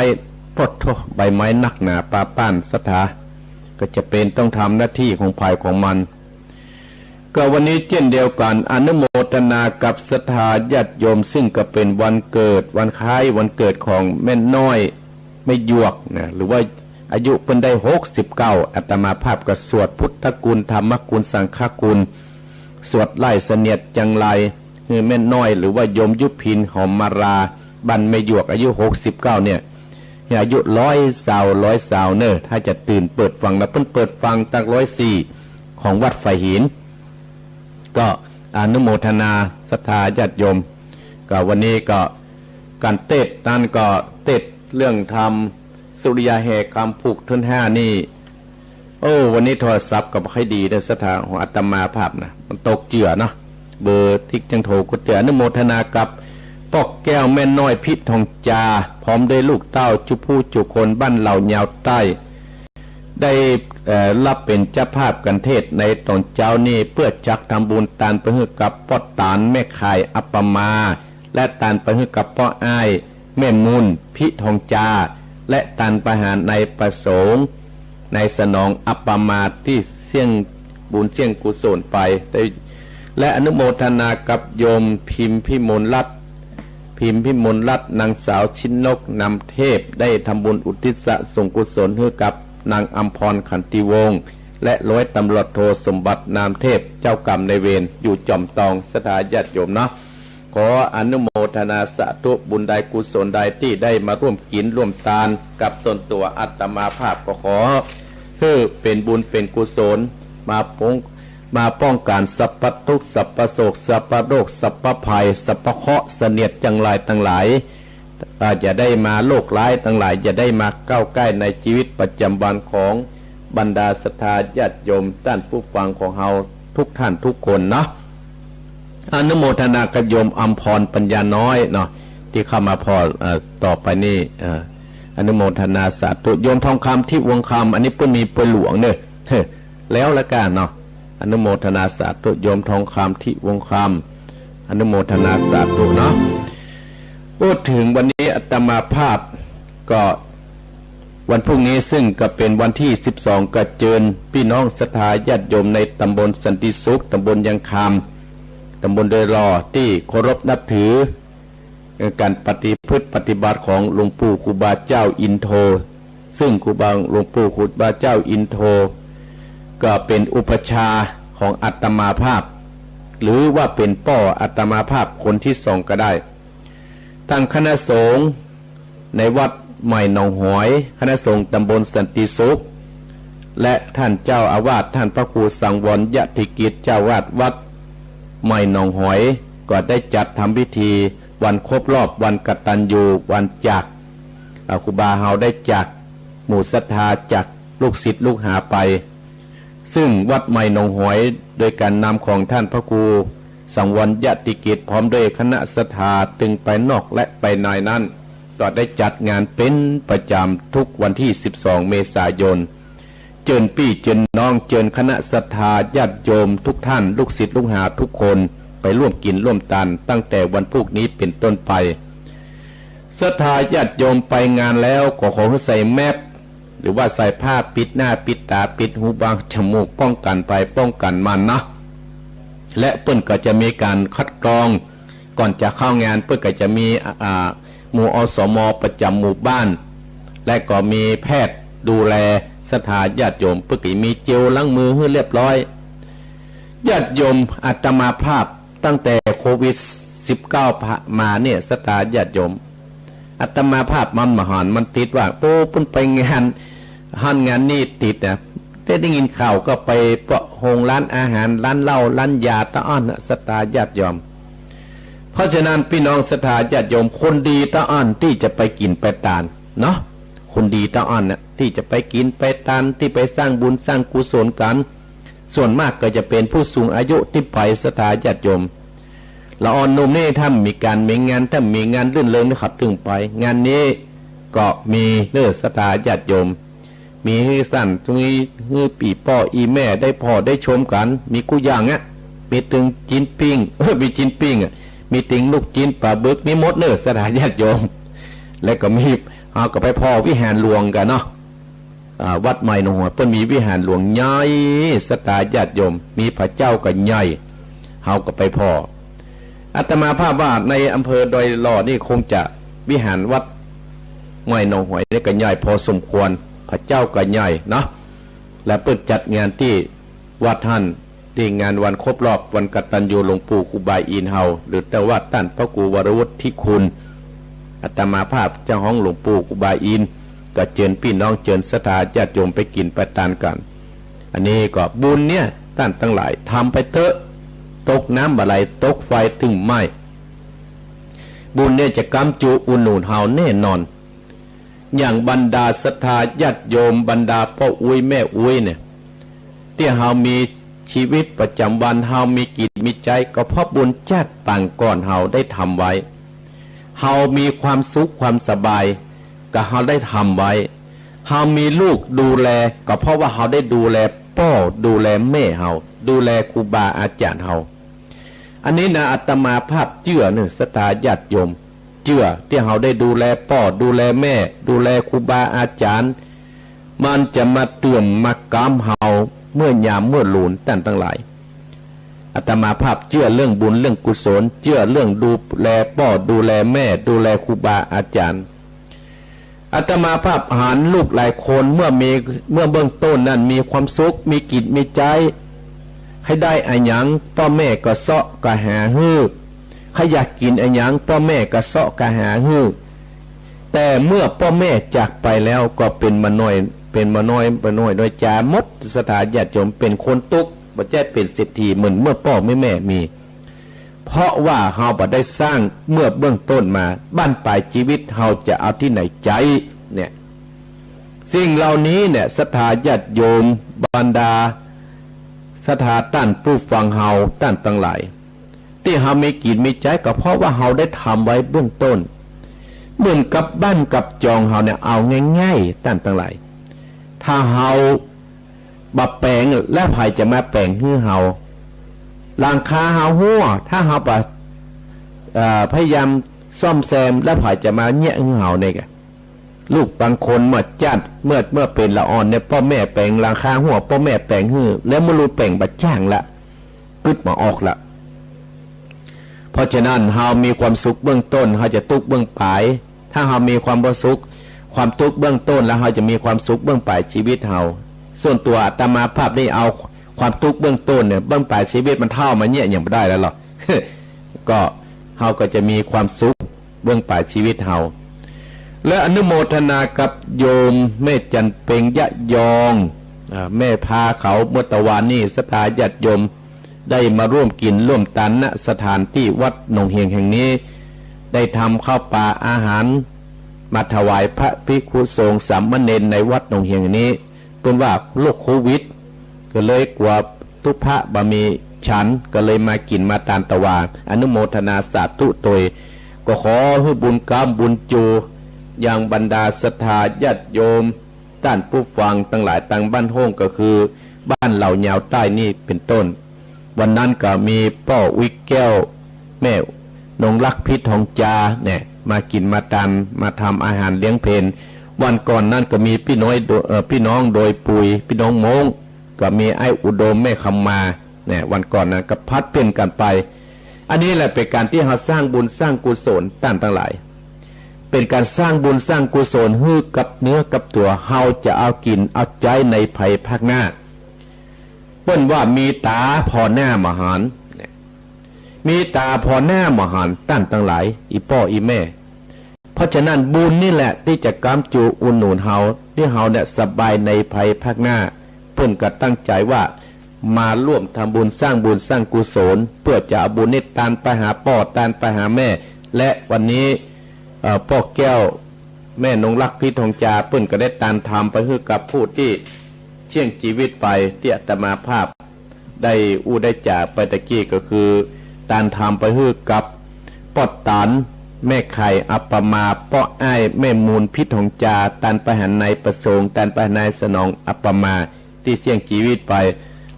โพดโธ่ ใบไม้หนักหนาปาป้าน ศรัทธา ก็จะเป๋นต้องทำหน้าตี้ของใผของมัน ก็วันนี้เจ้นเดียวกั๋น อนุโมทนากับศรัทธาญาติโยม ซึ่งก็เป๋นวันเกิด วันคล้ายวันเกิดของแม่น้อย แม่หยวกนะ หรือว่าอายุเปิ้นได้หกสิบเก้า อาตมาภาพก็สวดพุทธคุณ ธรรมคุณ สังฆคุณ สวดไล่เสนียดจังไรหื้อแม่น้อย หรือว่าโยมยุพิน หอมมาลา บ้านแม่หยวก อายุหกสิบเก้าเนี่ย อายุร้อยซาว ร้อยซาวเน่อ ถ้าจะตื่นเปิดฟังนะ เปิ้นเปิดฟังตางร้อยสี่ ของวัดฝายหิน ก็อนุโมทนาศรัทธาญาติโยม ก็วันนี้ก็ก๋านเตสน์นั้นก็เตสน์เรื่องธรรม สุริยาแห่คำผูกเถิ้นห้านี่ โอ้ วันนี้โทรศัพท์ก็บ่ค่อยดีเด้อ ศรัทธา ของอาตมาภาพนะ มันตกเจื้อเนาะ เบอร์ติ๊กจั่งโทรกู้เตื้อ อนุโมทนากับป้อแก้ว แม่น้อย พิทองจา พร้อมด้วยลูกเต้าจุผู้จุคน บ้านเหล่ายาวใต้ ได้ เอ่อ รับเป๋นเจ้าภาพก๋านเตสน์ในต๋อนเจ๊านี้ เปื้อจักทำบุญตานไปหื้อกับป้อตาน แม่ข่าย อัปปมา และตานไปหื้อกับป้ออ้าย แม่มูล พิทองจา และตานไปหานายประสงค์ นายสนอง อัปปมา ตี้เสี้ยงบุญเสี้ยงกุศลไป ได้ และอนุโมทนากับโยมพิมพิมลรัตน์ พิมพิมลรัตน์ นางสาวชินนก นามเทพ ได้ทำบุญอุทิศส่งกุศลหื้อกับนางอำพร ขันติวงศ์ และร้อยตำรวจโทสมบัติ นามเทพ เจ้ากรรมนายเวร อยู่จอมตอง ศรัทธาญาติโยมเนาะ ขออนุโมทนาสาธุบุญใดกุศลใดตี้ได้มาร่วมกิ๋นร่วมตานกับตนตั๋วอาตมาภาพ ก็ขอหื้อเป๋นบุญเป๋นกุศล มาป้อง มาป้องกันสัพพะตุ๊กข์ สัพพะโศก สัพพะโรค สัพพะภัย สัพพะเคราะห์เสนียดจังไรตังหลาย อ่า อย่าได้มา โรคร้ายตังหลาย อย่าได้มาก้าวใก้ในจีวิตประจ๋ำวันของบรรดาศรัทธาญาติโยมต้านผู้ฟังของเฮาทุกท่านทุกคนเนาะ อนุโมทนากับโยมอำพร ปัญญาน้อยเนาะ ตี้เข้ามาผ่อ เอ่อ ต่อไปนี้ เอ่อ อนุโมทนาสาธุ โยมทองคำ ทิพย์วงศ์คำ อันนี้เปิ้นมีป่วยหลวงเน่อ แล้วละกั๋นเนาะ อนุโมทนาสาธุ โยมทองคำ ทิพย์วงศ์คำ อนุโมทนาสาธุเนาะ พูดถึงวันนี้อาตมาภาพก็ วันพรุ่งนี้ซึ่งก็เป๋นวันตี้สิบสอง ก็เจิญปี้น้องศรัทธาญาติโยมในตำบลสันติสุข ตำบลยางคำ ตำบลดอยหล่อ ตี้เคารพนับถือ เอ่อ ก๋านปฏิพฤติปฏิบัติของหลวงปู่ครูบาเจ้าอินโท ซึ่งครูบา หลวงปู่ครูบาเจ้าอินโท ก็เป๋นอุปัชฌาย์ของอาตมาภาพ หรือว่าเป๋นป้ออาตมาภาพคนตี้สองก็ได้ ตางคณะสงฆ์ในวัดใหม่หนองหอย คณะสงฆ์ตำบลสันติสุข และท่านเจ้าอาวาส ท่านพระครูสังวรยติกิจ เจ้าอาวาสวัดใหม่หนองหอย ก็ได้จัดทำพิธีวันครบรอบวันกตัญญู วันจาก อ่า ครูบาเฮาได้จากหมู่ศรัทธา จากลูกศิษย์ลูกหาไป ซึ่งวัดใหม่หนองหอย โดยก๋านนำของท่านพระครูสังวรยติกิจ พร้อมด้วยคณะศรัทธาตึงไปนอกและไปในนั้น ก็ได้จัดงานเป๋นประจ๋ำทุกวันตี้สิบสอง เมษายน เจิญปี้เจิญน้อง เจิญคณะศรัทธาญาติโยมทุกท่าน ลูกศิษย์ลูกหาทุกคน ไปร่วมกิ๋นร่วมตานตั้งแต่วันพูกนี้เป๋นต้นไป ศรัทธาญาติโยมไปงานแล้วก็ขอหื้อใส่แมสก์ หรือว่าใส่ผ้าปิดหน้าปิดต๋าปิดหูบังจมูก ป้องกั๋นไปป้องกั๋นมาเนาะ และเปิ้นก็จะมีก๋านคัดกรอง ก่อนจะเข้างานเปิ้นก็จะมี อ่า หมู่ อสม ประจ๋ำหมู่บ้าน และก็มีแพทย์ดูแลศรัทธาญาติโยม เปิ้นก็มีเจลล้างมือหื้อเรียบร้อย ญาติโยม อาตมาภาพตั้งแต่โควิดสิบเก้าผ่ามาเนี่ย ศรัทธาญาติโยม อาตมาภาพมันบ่หัน มันติดว่า โอ้ เปิ้นไปงาน หั้นงานนี้ติดนะ ได้ ได้ยินข่าวก็ไปปะโฮงร้านอาหาร ร้านเหล้า ร้านยาตะอ้อนนะ ศรัทธาญาติโยม เพราะฉะนั้นปี้น้องศรัทธาญาติโยม คนดีตะอ้อนตี้จะไปกิ๋นไปตานเนาะ คนดีตะอ้อนนะ ตี้จะไปกิ๋นไปตาน ตี้ไปสร้างบุญสร้างกุศลกั๋น ส่วนมากก็จะเป๋นผู้สูงอายุตี้ไป ศรัทธาญาติโยม ละอ่อนหนุ่มนี่ถ้ามีก๋านมีงาน ถ้ามีงานรื่นเริงนี่เขาตึงไป งานนี้ก็มีเน่อ ศรัทธาญาติโยม มีหื้อสัน มีหื้ออี่ป้ออี่แม่ได้ผ่อได้ชมกั๋น มีกู้อย่างอะ มีตึงจิ๊นปิ้ง เออ มีจิ๊นปิ้งอะ มีตึงลูกจิ๊นป๋าบึก มีหมดเน่อ ศรัทธาญาติโยม และก็มี เฮาก็ไปผ่อวิหารหลวงกั๋นเนาะ อ่า วัดใหม่หนองหอยเปิ้นมีวิหารหลวงใหญ่ ศรัทธาญาติโยม มีพระเจ้าก็ใหญ่ เฮาก็ไปผ่อ อาตมาภาพว่าในอำเภอดอยหล่อนี่คงจะวิหารวัดใหม่หนองหอยนี่ก็ใหญ่พอสมควร พระเจ้าก็ใหญ่เนาะ และเปิ้นจัดงานตี้วัดหั้น ตี้งานวันครบรอบวันกตัญญูหลวงปู่ครูบาอินทร์เฮา หรือแต่ว่าต้านพระครูวรวุฒิคุณ อาตมาภาพเจ้าฮ้องหลวงปู่ครูบาอินทร์ ก็เจิญปี้น้องเจิญศรัทธาญาติโยมไปกิ๋นไปตานกั๋น อันนี้ก็บุญเนี่ย ต้านตังหลาย ทำไปเต๊อะ ตกน้ำบ่ไหล ตกไฟตึงไหม้ บุญเนี่ยจะก๊ำจูอุดหนุนเฮาแน่นอน อย่างบรรดาศรัทธาญาติโยม บรรดาป้ออุ๊ยแม่อุ๊ยเนี่ย ตี้เฮามีชีวิตประจ๋ำวัน เฮามีกิ๋จมีใจ๊ ก็เพราะบุญจาติปางก่อนเฮาได้ทำไว้ เฮามีความสุขความสบาย ก็เฮาได้ทำไว้ เฮามีลูกดูแล ก็เพราะว่าเฮาได้ดูแลป้อดูแลแม่เฮา ดูแลครูบาอาจ๋ารย์เฮา อันนี้นะ อาตมาภาพเจื้อเน่อ ศรัทธาญาติโยม เจื้อตี้เฮาได้ดูแลป้อดูแลแม่ ดูแลครูบาอาจ๋ารย์ มันจะมาเตื้อมมาก๊ำเฮาเมื่อยามเมื่อลูน ต้านตังหลาย อาตมาภาพเจื้อเรื่องบุญเรื่องกุศล เจื้อเรื่องดูแลป้อดูแลแม่ ดูแลครูบาอาจ๋ารย์ อาตมาภาพหันลูกหลายคนเมื่อมี เมื่อเบื้องต้นนั้นมีความสุข มีกิ๋จมีใจ๊ ใค่ได้อะหยังป้อแม่ก็เซาะก็หาหื้อ ใค่อยากกิ๋นอะหยังป้อแม่ก็เซาะก็หาหื้อ แต่เมื่อป้อแม่จากไปแล้วก็เป๋นบ่าน้อย เป๋นบ่าน้อย บ่าน้อยน้อยจาหมด ศรัทธาญาติโยม เป๋นคนตุ๊ก บ่ใจ้เป๋นเศรษฐีเหมือนเมื่อป้อเมื่อแม่มี เพราะว่าเฮาบ่ได้สร้างเมื่อเบื้องต้นมา บั้นปลายจีวิตเฮาจะเอาตี้ไหนใจ๊เนี่ย สิ่งเหล่านี้เนี่ย ศรัทธาญาติโยม บรรดาศรัทธาต้านผู้ฟังเฮา ต้านตังหลาย ตี้เฮามีกิ๋จมีใจ๊ก็เพราะว่าเฮาได้ทำไว้เบื้องต้น เหมือนกับบ้านกับจองเฮาเนี่ย เอาง่ายๆ ต้านตังหลาย ถ้าเฮาบ่แป๋งแล้วใผจะมาแป๋งหื้อเฮา หลังคาเฮาฮั่ว ถ้าเฮาบ่ เอ่อ พยายามซ่อมแซมแล้วใผจะมาเยียะหื้อเฮาเนี่ยกะ ลูกบางคนเมื่อจัด เมื่อ เมื่อเป๋นละอ่อนเนี่ย ป้อแม่แป๋ง หลังคาฮั่ว ป้อแม่แป๋งหื้อ แล้วบ่ฮู้แป๋งบ่จ้างละ กึ๊ดบ่ออกละ เพราะฉะนั้นเฮามีความสุขเบื้องต้น เฮาจะตุ๊กเบื้องปลาย ถ้าเฮามีความบ่สุข ความตุ๊กเบื้องต้น แล้วเฮาจะมีความสุขเบื้องปลายจีวิตเฮา ส่วนตั๋วอาตมาภาพนี่เอาความตุ๊กเบื้องต้นเนี่ย เบื้องปลายจีวิตมันเฒ่ามาเยียะหยังบ่ได้แล้วหรอก ก็เฮาก็จะมีความสุขเบื้องปลายจีวิตเฮา และอนุโมทนากับโยมแม่จันเพ็งยะยอง อ่า แม่พาเขา เมื่อตะวานนี้ศรัทธาญาติโยม ได้มาร่วมกิ๋นร่วมตาน ณ สถานตี้วัดหนองเฮียงแห่งนี้ ได้ทำข้าวปลาอาหารมาถวายพระภิกขุสงฆ์สามเณรในวัดหนองเฮียงนี้ เปิ้นว่าโรคโควิด ก็เลยกั๋วตุ๊พระบ่มีฉัน ก็เลยมากิ๋นมาตานตะวา อนุโมทนาสาธุโตย ก็ขอหื้อบุญก๊ำบุญจู ยังบรรดาศรัทธาญาติโยม ต้านผู้ฟังตังหลายตางบ้านโฮ่ง ก็คือบ้านเหล่ายาวใต้นี่เป๋นต้น วันนั้นก็มีป้ออุ๊ยแก้ว แม่นงรักพิษทองจาเนี่ย มากิ๋นมาตาน มาทำอาหารเลี้ยงเพล วันก่อนนั้นก็มีปี้น้อยโด เอ่อ ปี้น้องโดยปุย ปี้น้องโม้ง ก็มีไอ้อุดม แม่คำมาเนี่ย วันก่อนนั้นก็ผลัดเปลี่ยนกั๋นไป อันนี้แหละเป๋นก๋านตี้เฮาสร้างบุญสร้างกุศล ต้านตังหลาย เป๋นก๋านสร้างบุญสร้างกุศลหื้อกับเนื้อกับตั๋ว เฮาจะเอากิ๋นเอาใจ๊ในภายภาคหน้า เปิ้นว่ามีต๋าผ่อหน้าบ่หัน มีต๋าผ่อหน้าบ่หัน ต้านตังหลาย อี่ป้ออี่แม่ เพราะฉะนั้นบุญนี่แหละตี้จะก๊ำจูอุดหนุนเฮา ตี้เฮาเนี่ยสบายในภายภาคหน้า เปิ้นก็ตั้งใจ๋ว่ามาร่วมทำบุญสร้างบุญสร้างกุศล เปื้อจะเอาบุญนี่ตานไปหาป้อตานไปหาแม่ และวันนี้ เอ่อ ป้อแก้ว แม่นงรักพิษทองจา เปิ้นก็ได้ตานธรรมไปหื้อกับผู้ตี้เสี้ยงจีวิตไป ตี้อาตมาภาพได้อู้ได้จ๋าไปตะกี้ ก็คือตานธรรมไปหื้อกับป้อต๋าน แม่ไข่อัปปมา ป้ออ้ายแม่มูลพิษหองจา ตานไปหานายประสงค์ ตานไปหานายสนองอัปปมา ตี้เสี้ยงจีวิตไป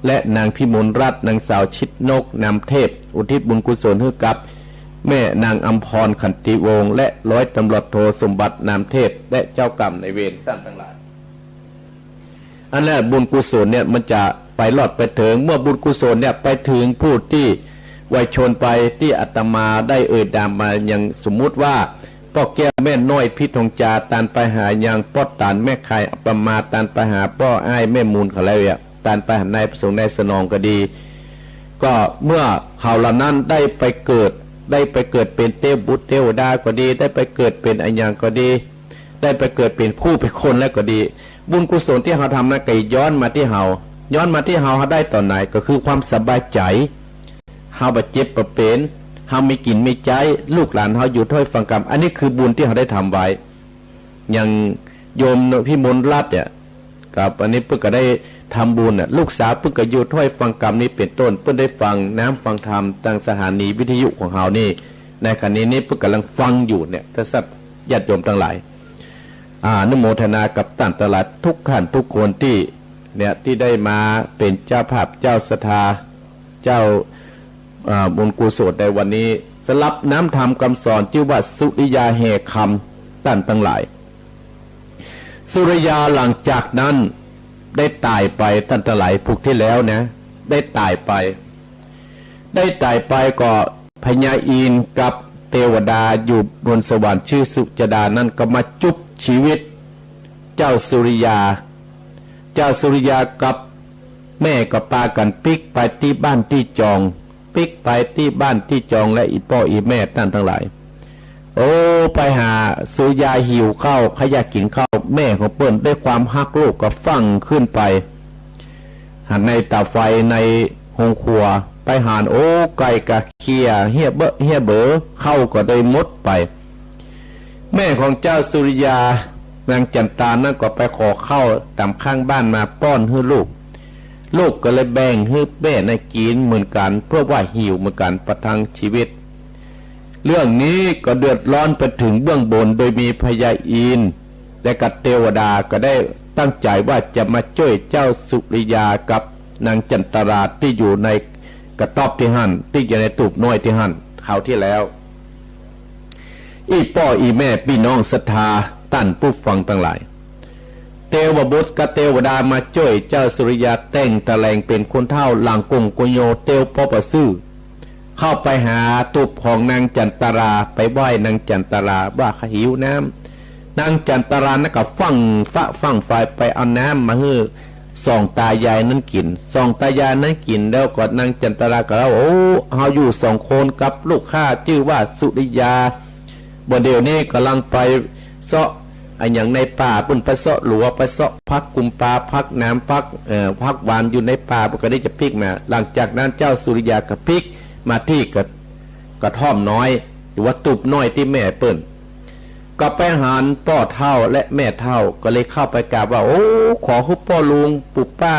และนางพิมลรัตน์ นางสาวชิดนก นามเทพ อุทิศบุญกุศลหื้อกับ แม่นางอำพร ขันติวงศ์ และร้อยตำรวจโทสมบัติ นามเทพ และเจ้ากรรมนายเวรต้านตังหลาย อันนั้นบุญกุศลเนี่ยมันจะไปรอดไปเถิง เมื่อบุญกุศลเนี่ยไปเถิงผู้ตี้วายชนไป ตี้อาตมาได้เอ่ยนามมา อย่างสมมุติว่า ป้อแก้วแม่น้อยพิษหองจา ตานไปหายังป้อต๋านแม่ไข่อัปปมา ตานไปหาป้ออ้ายแม่มูลเขาแล้วเนี่ย ตานไปหานายประสงค์นายสนองก็ดี ก็เมื่อเขาเหล่านั้นได้ไปเกิด ได้ไปเกิดเป๋นเตวบุตรเตวดาก็ดี ได้ไปเกิดเป๋นอะหยังก็ดี ได้ไปเกิดเป๋นผู้เป๋นคนแล้วก็ดี บุญกุศลตี้เฮาทำนั้นก็ย้อนมาตี้เฮา ย้อนมาตี้เฮา เฮาได้ต๋อนไหน ก็คือความสบายใจ๋ เฮาบ่เจ็บบ่เป๋น เฮามีกิ๋นมีใจ๊ ลูกหลานเฮาอยู่ถ้อยฟังกำ อันนี้คือบุญตี้เฮาได้ทำไว้ อย่างโยมพิมลรัตน์เนี่ย ครับ อันนี้เปิ้นก็ได้ทำบุญน่ะ ลูกสาวเปิ้นก็อยู่ถ้อยฟังกำนี้เป๋นต้น เปิ้นได้ฟังน้ำฟังธรรมตางสถานีวิทยุของเฮานี่ ในขณะนี้เปิ้นก่ำลังฟังอยู่เนี่ย ถ้าสัตว์ญาติโยมตังหลาย อานุโมทนากับต้านตังหลายทุกท่านทุกคนตี้เนี่ย ตี้ได้มาเป๋นเจ้าภาพเจ้าศรัทธา เจ้า อ่า บุญกุศลในวันนี้ สำหรับน้ำธรรมกำสอนจื้อว่าสุริยาแห่คำ ต้านตังหลาย สุริยาหลังจากนั้นได้ต๋ายไป ต้านตังหลาย ผูกตี้แล้วนะ ได้ต๋ายไป ได้ต๋ายไปก็พญาอินทร์กับเตวดาอยู่บนสวรรค์จื้อสุจดานั้นก็มาจุ๊บจีวิตเจ้าสุริยา เจ้าสุริยากับแม่ก็ปากั๋นปิ๊กไปตี้บ้านตี้จอง ปิ๊กไปตี้บ้านตี้จองและอี่ป้ออี่แม่ต้านตังหลาย โอ้ ไปหาสุริยาหิวข้าว ใค่อยากกิ๋นข้าว แม่ของเปิ้นด้วยความฮักลูกก็ฟั่งขึ้นไป หันในต๋าไฟในโฮงครัว ไปหัน โอ้ ไก่ก็เคี้ยเฮี้ยเบ้อเฮี้ยเบ้อ ข้าวก็ได้หมดไป แม่ของเจ้าสุริยา นางจันตานั้นก็ไปขอข้าวต๋ามข้างบ้านมาป้อนหื้อลูก ลูกก็เลยแบ่งหื้อแม่นั้นกิ๋นเหมือนกั๋น เพราะว่าหิวเหมือนกั๋นประทังจีวิต เรื่องนี้ก็เดือดร้อนไปเถิงเบื้องบน โดยมีพญาอินทร์และกับเตวดาก็ได้ตั้งใจ๋ว่าจะมาจ้วยเจ้าสุริยากับนางจันตาราตี้อยู่ในกระต๊อบตี้หั้น ตี้อยู่ในตูบน้อยตี้หั้น คราวตี้แล้ว อี่ป้ออี่แม่ปี้น้องศรัทธาต้านผู้ฟังตังหลาย เตวบุตรกับเตวดามาจ้วยเจ้าสุริยาแต่งตะแหลงเป๋นคนเฒ่าหลังกงกุโย เตียวปอประซื่อ เข้าไปหาตูบของนางจันตารา ไปไหว้นางจันตาราว่าข้าหิวน้ำ นางจันตารานั้นก็ฟั่งฟ้าฟั่งไฟไปเอาน้ำมาหื้อสองตายายนั้นกิ๋น สองตายายนั้นกิ๋นแล้วก็นางจันตาราก็เล่า โอ้ เฮาอยู่สองคนกับลูกข้าจื้อว่าสุริยา บ่าเดี่ยวนี้ก่ำลังไปเซาะอะหยังในป่า เปิ้นไปเซาะหลัว ไปเซาะผักกุมปา ผักหนาม ผัก เอ่อ ผักหวานอยู่ในป่า เปิ้นก็ได้จะปิ๊กมา หลังจากนั้นเจ้าสุริยาก็ปิ๊กมาตี้กระ กระท่อมน้อย หรือว่าตูบน้อยตี้แม่เปิ้น ก็ไปหันป้อเฒ่าและแม่เฒ่า ก็เลยเข้าไปกราบว่า โอ้ ขอหื้อป้อลุงปู่ป้า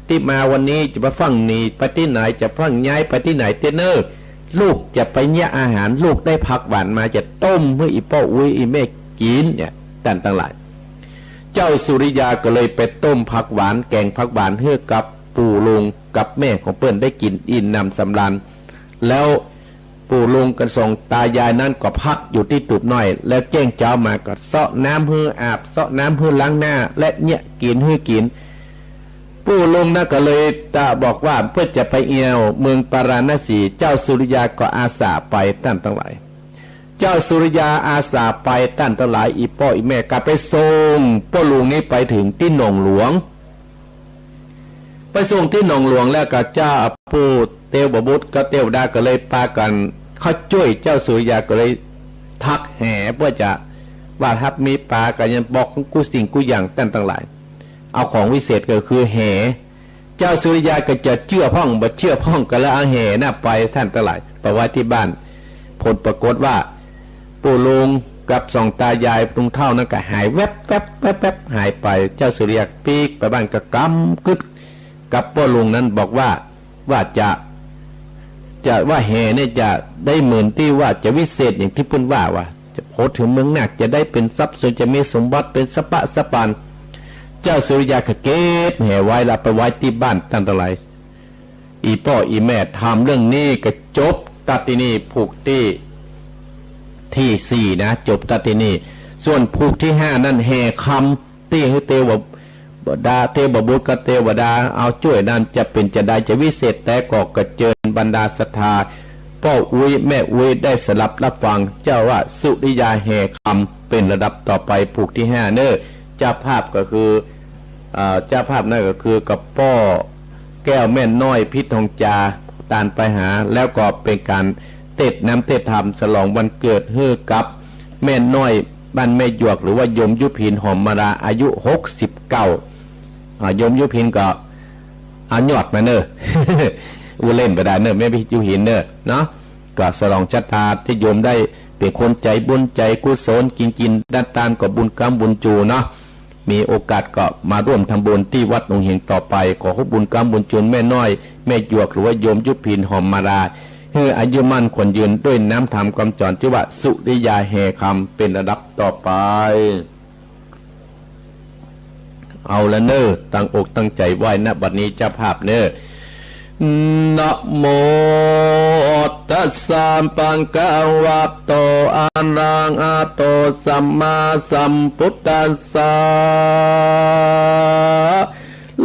ตี้มาวันนี้จะไปฟั่งหนีไปตี้ไหน จะฟั่งย้ายไปตี้ไหนเต๊อะเน่อ ลูกจะไปเยียะอาหาร ลูกได้ผักหวานมาจะต้มหื้ออี่ป้ออุ๊ยอี่แม่กิ๋นเนี่ย ต้านตังหลาย เจ้าสุริยาก็เลยไปต้มผักหวาน แก๋งผักหวานหื้อกับปู่ลุงกับแม่ของเปิ้นได้กิ๋นอิ่มหนำสำราญ แล้วปู่ลุงกับสองตายายนั้นก็พักอยู่ตี้ตูบน้อย แล้วแจ้งเจ๊ามาก็เซาะน้ำหื้ออาบ เซาะน้ำหื้อล้างหน้า และเยียะกิ๋นหื้อกิ๋น ปู่ลุงนั้นก็เลยตะบอกว่าเปิ้นจะไปเอี่ยวเมืองปาราณสี เจ้าสุริยาก็อาสาไป ต้านตังหลาย เจ้าสุริยาอาสาไป ต้านตังหลาย อี่ป้ออี่แม่ก็ไปส่งป้อลุงนี้ไปเถิงตี้หนองหลวง ไปส่งตี้หนองหลวงแล้วก็เจ้าผู้เตียวบุตรกับเตวดาก็เลยปากั๋นเข้าจ้วย เจ้าสุริยาก็เลยถักแหเปื้อจะ ว่าถ้ามีป๋าก็ยังบอกกู้สิ่งกู้อย่าง ต้านตังหลาย เอาของวิเศษก็คือแห เจ้าสุริยาก็จะเจื้อพ่องบ่เจื้อพ่องก็เลยเอาแหนั้นไป ต้านตังหลาย ไปไว้ตี้บ้าน ผลปรากฏว่า ปู่ลุงกับสองตายายลุงเฒ่านั้นก็หายแวบแวบแวบแวบหายไป เจ้าสุริยาปิ๊กไปบ้านก็กำกึ๊ดกับป้อลุงนั้นบอกว่า ว่าจะ จะว่าแห่เนี่ยจะได้เหมือนตี้ว่าจะวิเศษอย่างตี้เปิ้นว่า ว่าจะโผเถิงเมืองนาค จะได้เป๋นทรัพย์สม จะมีสมบัติเป๋นสะป๊ะสะป๋าน เจ้าสุริยาก็เก็บแห่ไว้ แล้วไปไว้ตี้บ้านตันตังหลาย อี่ป้ออี่แม่ถามเรื่องนี้ก็จบตั๊ดตี้นี่ ผูกตี้ ตี้สี่นะ จบตั๊ดตี้นี่ ส่วนผูกตี้ห้านั้นแห่คำ ตี้หื้อเตวดา เตวบุตรกับเตวดาเอาจ้วยนั้น จะเป๋นจาใด จะวิเศษแต๊ก่อ ก็เจิญบรรดาศรัทธา ป้ออุ๊ยแม่อุ๊ยได้สดับรับฟัง เจ้าว่าสุริยาแห่คำเป๋นลำดับต่อไป ผูกตี้ห้าเน่อ เจ้าภาพก็คือ เอ่อ เจ้าภาพนั้นก็คือกับป้อแก้วแม่น้อย พิษทองจา ตานไปหา แล้วก็เป๋นก๋านเตศน์น้ำเตศน์ธรรมฉลองวันเกิดหื้อกับแม่น้อยบ้านแม่หยวก หรือว่าโยมยุพิน หอมมาลา อายุหกสิบเก้า อ่า โยมยุพินก็เอายอดมาเน่อ อู้เล่นไปได้เน่อ แม่ยุพินเน่อเนาะ ก็ฉลองชะตาตี้โยมได้เป๋นคนใจ๋บุญใจ๋กุศล กิ๋นกิ๋นตานตานก็บุญกำบุญจูเนาะ มีโอกาสก็มาร่วมทำบุญตี้วัดหนองเหียงต่อไป ขอหื้อบุญกำบุญจูแม่น้อย แม่หยวก หรือว่าโยมยุพิน หอมมาลา หื้ออายุมั่นขวัญยืนด้วยน้ำธรรมกำจ๋อน จื้อว่าสุริยาแห่คำเป๋นลำดับต่อไป เอาละเน่อ ตั้งอกตั้งใจ๋ไหว้นะ บัดนี้เจ้าภาพเน่อ นะโม ตัสสะ ภะคะวะโต อะระหะโต สัมมาสัมพุทธัสสะ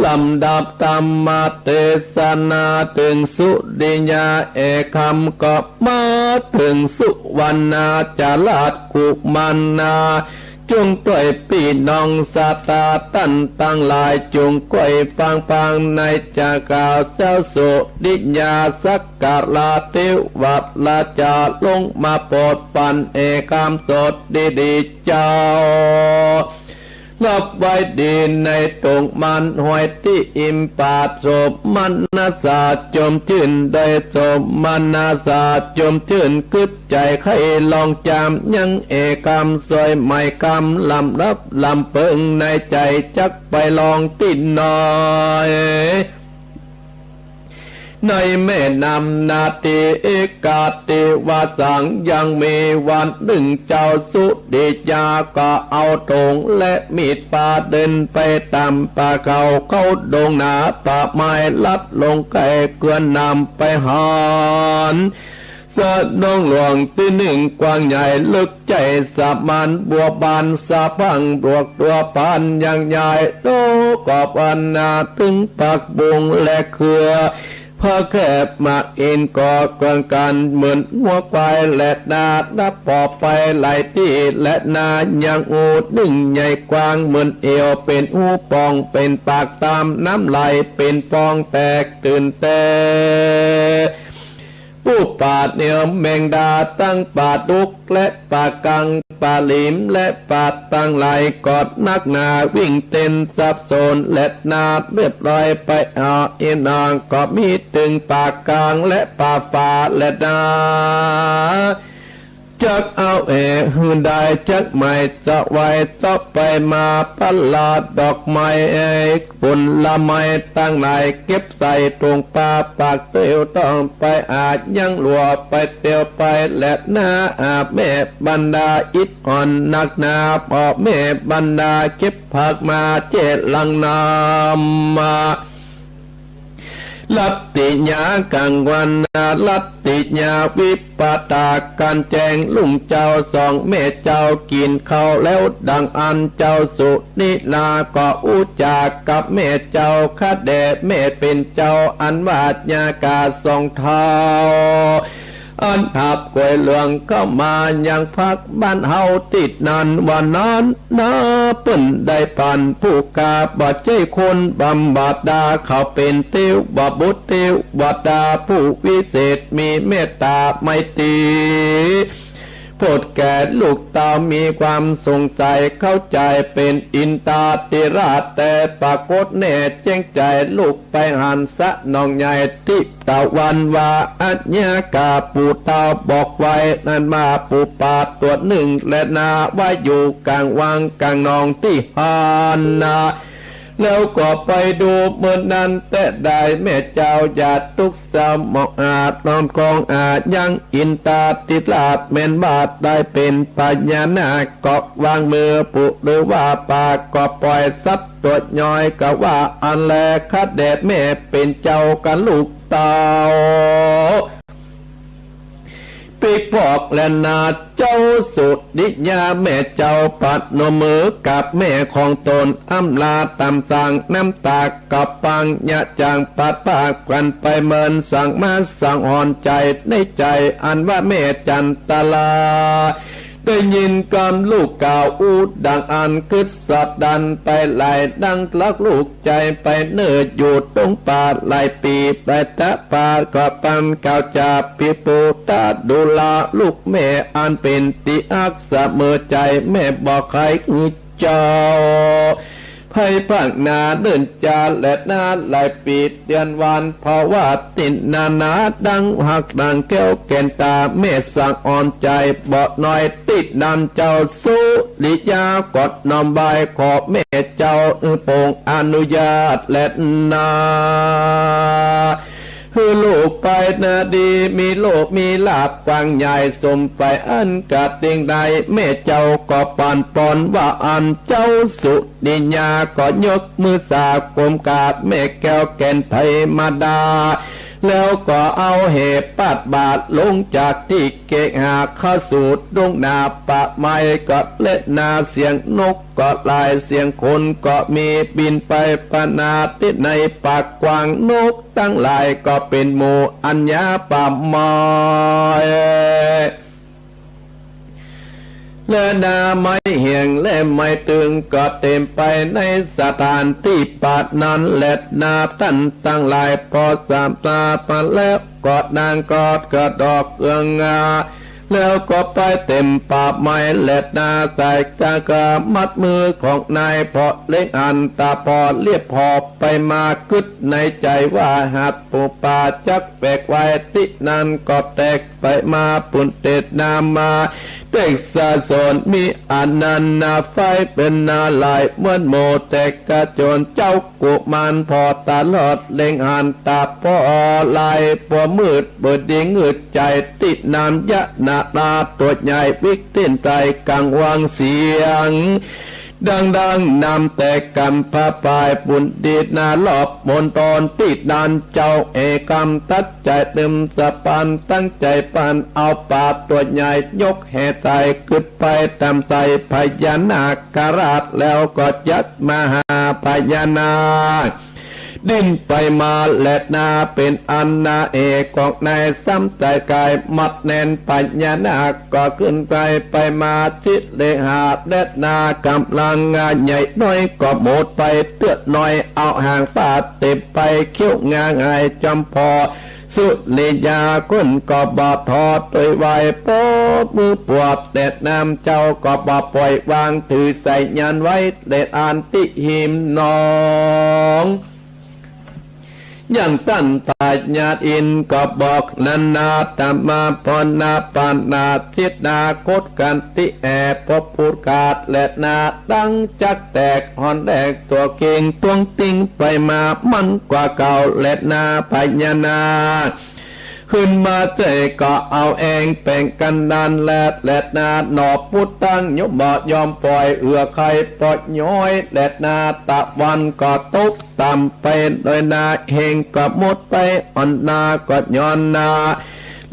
ลำดับธรรมเตสนาเถิงสุริยาแห่คำ ก็มาเถิงสุวรรณาจาราชกุมารนา จุ่งตวยปี้น้องศรัทธาต้านตังหลาย จุ่งก้อยฟังปางในจาข่าวเจ้าสุริยา สักการะเตวะราชาลงมาโปรดปั๋นแห่คำสดดีๆ เจ้า ฮับไว้ดีในตรงมันห้อยตี้อิ่มปาก โสมนัสสะจมจื้น ได้โสมนัสสะจมจื้น กึ๊ดใจ๋ใค่ลองจ๋ามยังแห่คำ สวยไหมคำ ลำรับลำเปิง ในใจ๋จักไปลองตี้ไหน ในแม่น้ำนาที เอกาติวสัง ยังมีวันนึ่ง เจ้าสุริยาก็เอาธงและมีดพาเดินไปต๋ามป่าเขา เข้าดงหนาป่าไม้ ลัดลงใก้เกือนน้ำไปหัน สะหนองหลวงตี้นึ่ง กว้างใหญ่ลึกใจ๋สะหมาน บัวบานสะพรั่ง ดวกดัวปานยังใหญ่ โตก็ปานนา ตึงผักบุ้งและเขือ ผักแคบหมากอินทร์ก็เกือนกั๋นเหมือนงัวควายแลนา นับผ่อไปหลายตี้แลนา ยังอู้นึ่งใหญ่กว้างเหมือนเอว เป๋นอู้ป่องเป๋นปากต๋ามน้ำไหล เป๋นป่องแตกตื่นแต๊ ปูปลาแนวแมงดา ตึงปลาดุกและปลากัง ปลาหลีมและปลาตังหลายก็นักหนา วิ่งเต้นสับสนแลนา เรียบร้อยไปเอาอีนาง ก็มีตึงปลากางและปลาฟ้าแลนา จักเอาแห่หื้อได้ จักไหมสะไหวเซาะไปมา ผลาดอกไม้ผลไม้ตังหลาย เก็บใส่ถุงปา ปากเตียวต้องไปอาจ ยังหลัวไปเตียวไปแลนา อาแม่บรรดาอิดอ่อนนักหนา ป้อแม่บรรดาเก็บผักมาเจลังน้ำมา รัตติยากังวานา รัตติยาวิปปะตา ก๋านแจ้งลุงเจ้า สองแม่เจ้ากิ๋นข้าวแล้ว ดังอั้นเจ้าสุนิลาก็อู้จ๋ากับแม่เจ้า ข้าแด่แม่เป๋นเจ้า อันว่าญาติกาสองเฒ่า อันหับก๋วยหลวงเข้ามายังพักบ้านเฮาตี้นั้น ว่านั้นนา เปิ้นได้ปานผู้ข้า บ่ใจ้คนธรรมดา เขาเป๋นเตวบุตรเตวดาผู้วิเศษ มีเมตต๋าไมตรี โผดแก่ลูกเต้า มีความสงสัยเข้าใจ๋ เป๋นอินทาธิราชแต๊ ปรากฏแน่แจ้งใจ๋ ลุกไปหันสะหนองใหญ่ตี้ ตะวันว่า อัญญากาปู่เต้าบอกไว้นั้นมา ปูปลาตั๋วนึ่งแลนา ว่าอยู่ก๋างวังก๋างหนองตี้หั้นนา แล้วก็ไปดูเมื่อนั้นแต๊ได้ แม่เจ้าอย่าตุ๊กเศร้าหมองอาจ น้อมของอายังอินทาธิราช แม่นว่าได้เป๋นพญานาค ก็วางมือปุหรือว่าปาก ก็ปล่อยสัตว์ตั๋วน้อย ก็ว่าอั้นแล ข้าแด่แม่เป๋นเจ้ากับลูกเต้า ปิ๊กบอกแลนา เจ้าสุริยาแม่เจ้าปนมมือกับแม่ของต๋น อำลาต๋ามสั่ง น้ำตาก็ปัง ยะจ่างปาดปากกั๋นไปเมิน สั่งมาสั่งอ่อนใจ๋ในใจ๋ อันว่าแม่จันตลา ได้ยินกำลูกกล่าวอู้ดังอั้น กึ๊ดสะดั้นไปหลาย ดังลักลูกใจ๋ไปเนิ่นอยู่ตรงป่าหลายปี๋ ไปตะปาก็ปันกล่าวจา ปิปูตาดูราลูกแม่ อันเป๋นตี้ฮักเสมอใจ๋ แม่บ่ใค่หื้อเจ้า ไพร่พากนาเนิ่นจาแลนา หลายปี๋เดือนวัน เพราะว่าตี้นานา ดังฮักดังแก้วแก่นต๋า แม่สั่งอ่อนใจ๋บ่น้อย ตี้นั้นเจ้าสุริยาก็น้อมไหว้ขอแม่เจ้า ปรงอนุญาตแลนา หื้อลูกไปนาดี มีโลกมีลาภกว้างใหญ่ สมใฝ่อันกะเตียงได้ แม่เจ้าก็ปานปอนว่าอั้น เจ้าสุริยาก็ยกมือสากุมกราบแม่แก้วแก่นไพรมาดา แล้วก็เอาแหปาดบาตรลงจากตี้เกหา เข้าสู่ทุ่งนาป่าไม้ก็แลนา เสียงนกก็หลาย เสียงคนก็มี บินไปประนาตี้ในป่ากว้าง นกตังหลายก็เป๋นหมู่ อัญญาป่าไม้ แลนาไม้แห้งและไม้ตึง ก็เต๋มไปในสถานตี้ป่านั้นแลนา ต้านตังหลาย พอสามตาปะแล้ว ก็นางกอดกระดอกเอื้องงา แล้วก็ไปเต๋มป่าไม้แลนา ใส่กากามัดมือของนาย เพราะเล็งอันต๋าปอเลียบหอบไปมา กึ๊ดในใจ๋ว่า หากผู้ป่าจักแปลกไว้ตี้นั้น ก็แตกไปมา ปุณเตศนามา เตกสะสนมีอันนั้นนา ไฟเป๋นนาหลาย เหมือนหมู่แตกกระโจน เจ้ากุมารพอตลอด เล็งอันต๋าปอหลาย ปอมืดเปิดดีงืดใจ๋ ตี้นั้นยะนาราตั๋วใหญ่ วิกเต้นไตรกังวางเสียง ดังดังน้ำแตกกำพะปาย ปุณดีนารอบมณฑล ตี้นั้นเจ้าเอกำตัดใจ๋เติมสะปาน ตั้งใจ๋ปานเอาป่าตั๋วใหญ่ ยกแหใส่กึ๊ดไปต๋ามใส่พญานาคราช แล้วก็จัดมหาพญานาค ดิ้นไปมาแลนา เป๋นอันนาเอกของนาย ซ้ำใจ๋ก๋ายมัดแน่นพญานาค ก็ขึ้นไปไปมา สิเลหาแลนา ก๋ำลังงาใหญ่น้อยก็หมดไป เตื้อน้อยเอาหางฟาดเตะไป เขี้ยวงาหงายจอมพอ สุริยาคนก็บ่ท้อตวยไหว ปอมือปวดแดดน้ำ เจ้าก็บ่ปล่อยวาง ถือใส่ยันไว้แดดอันตี้หิมหนอง อย่างต้านพญาอินทร์ก็บอกนานา ตมาพรนาปานาสิทธา คดกันตี้แอบพบพูดขาดแลนา ดังจักแตกหอนแหลกตั๋วเก่ง ตวงติงไปมามันกว่าเก่าแลนา พญานาค ขึ้นมาเจยก็เอาแอ่งแป๋งกันนั้นแล แลนา หนอปุตตังยมบ่ยอมปล่อย เอื้อใค่ปอดย้อยแลนา ตะวันก็ตกต่ำไปโดยนา แฮงก็หมดไปอ่อนนา ก็ย้อนนา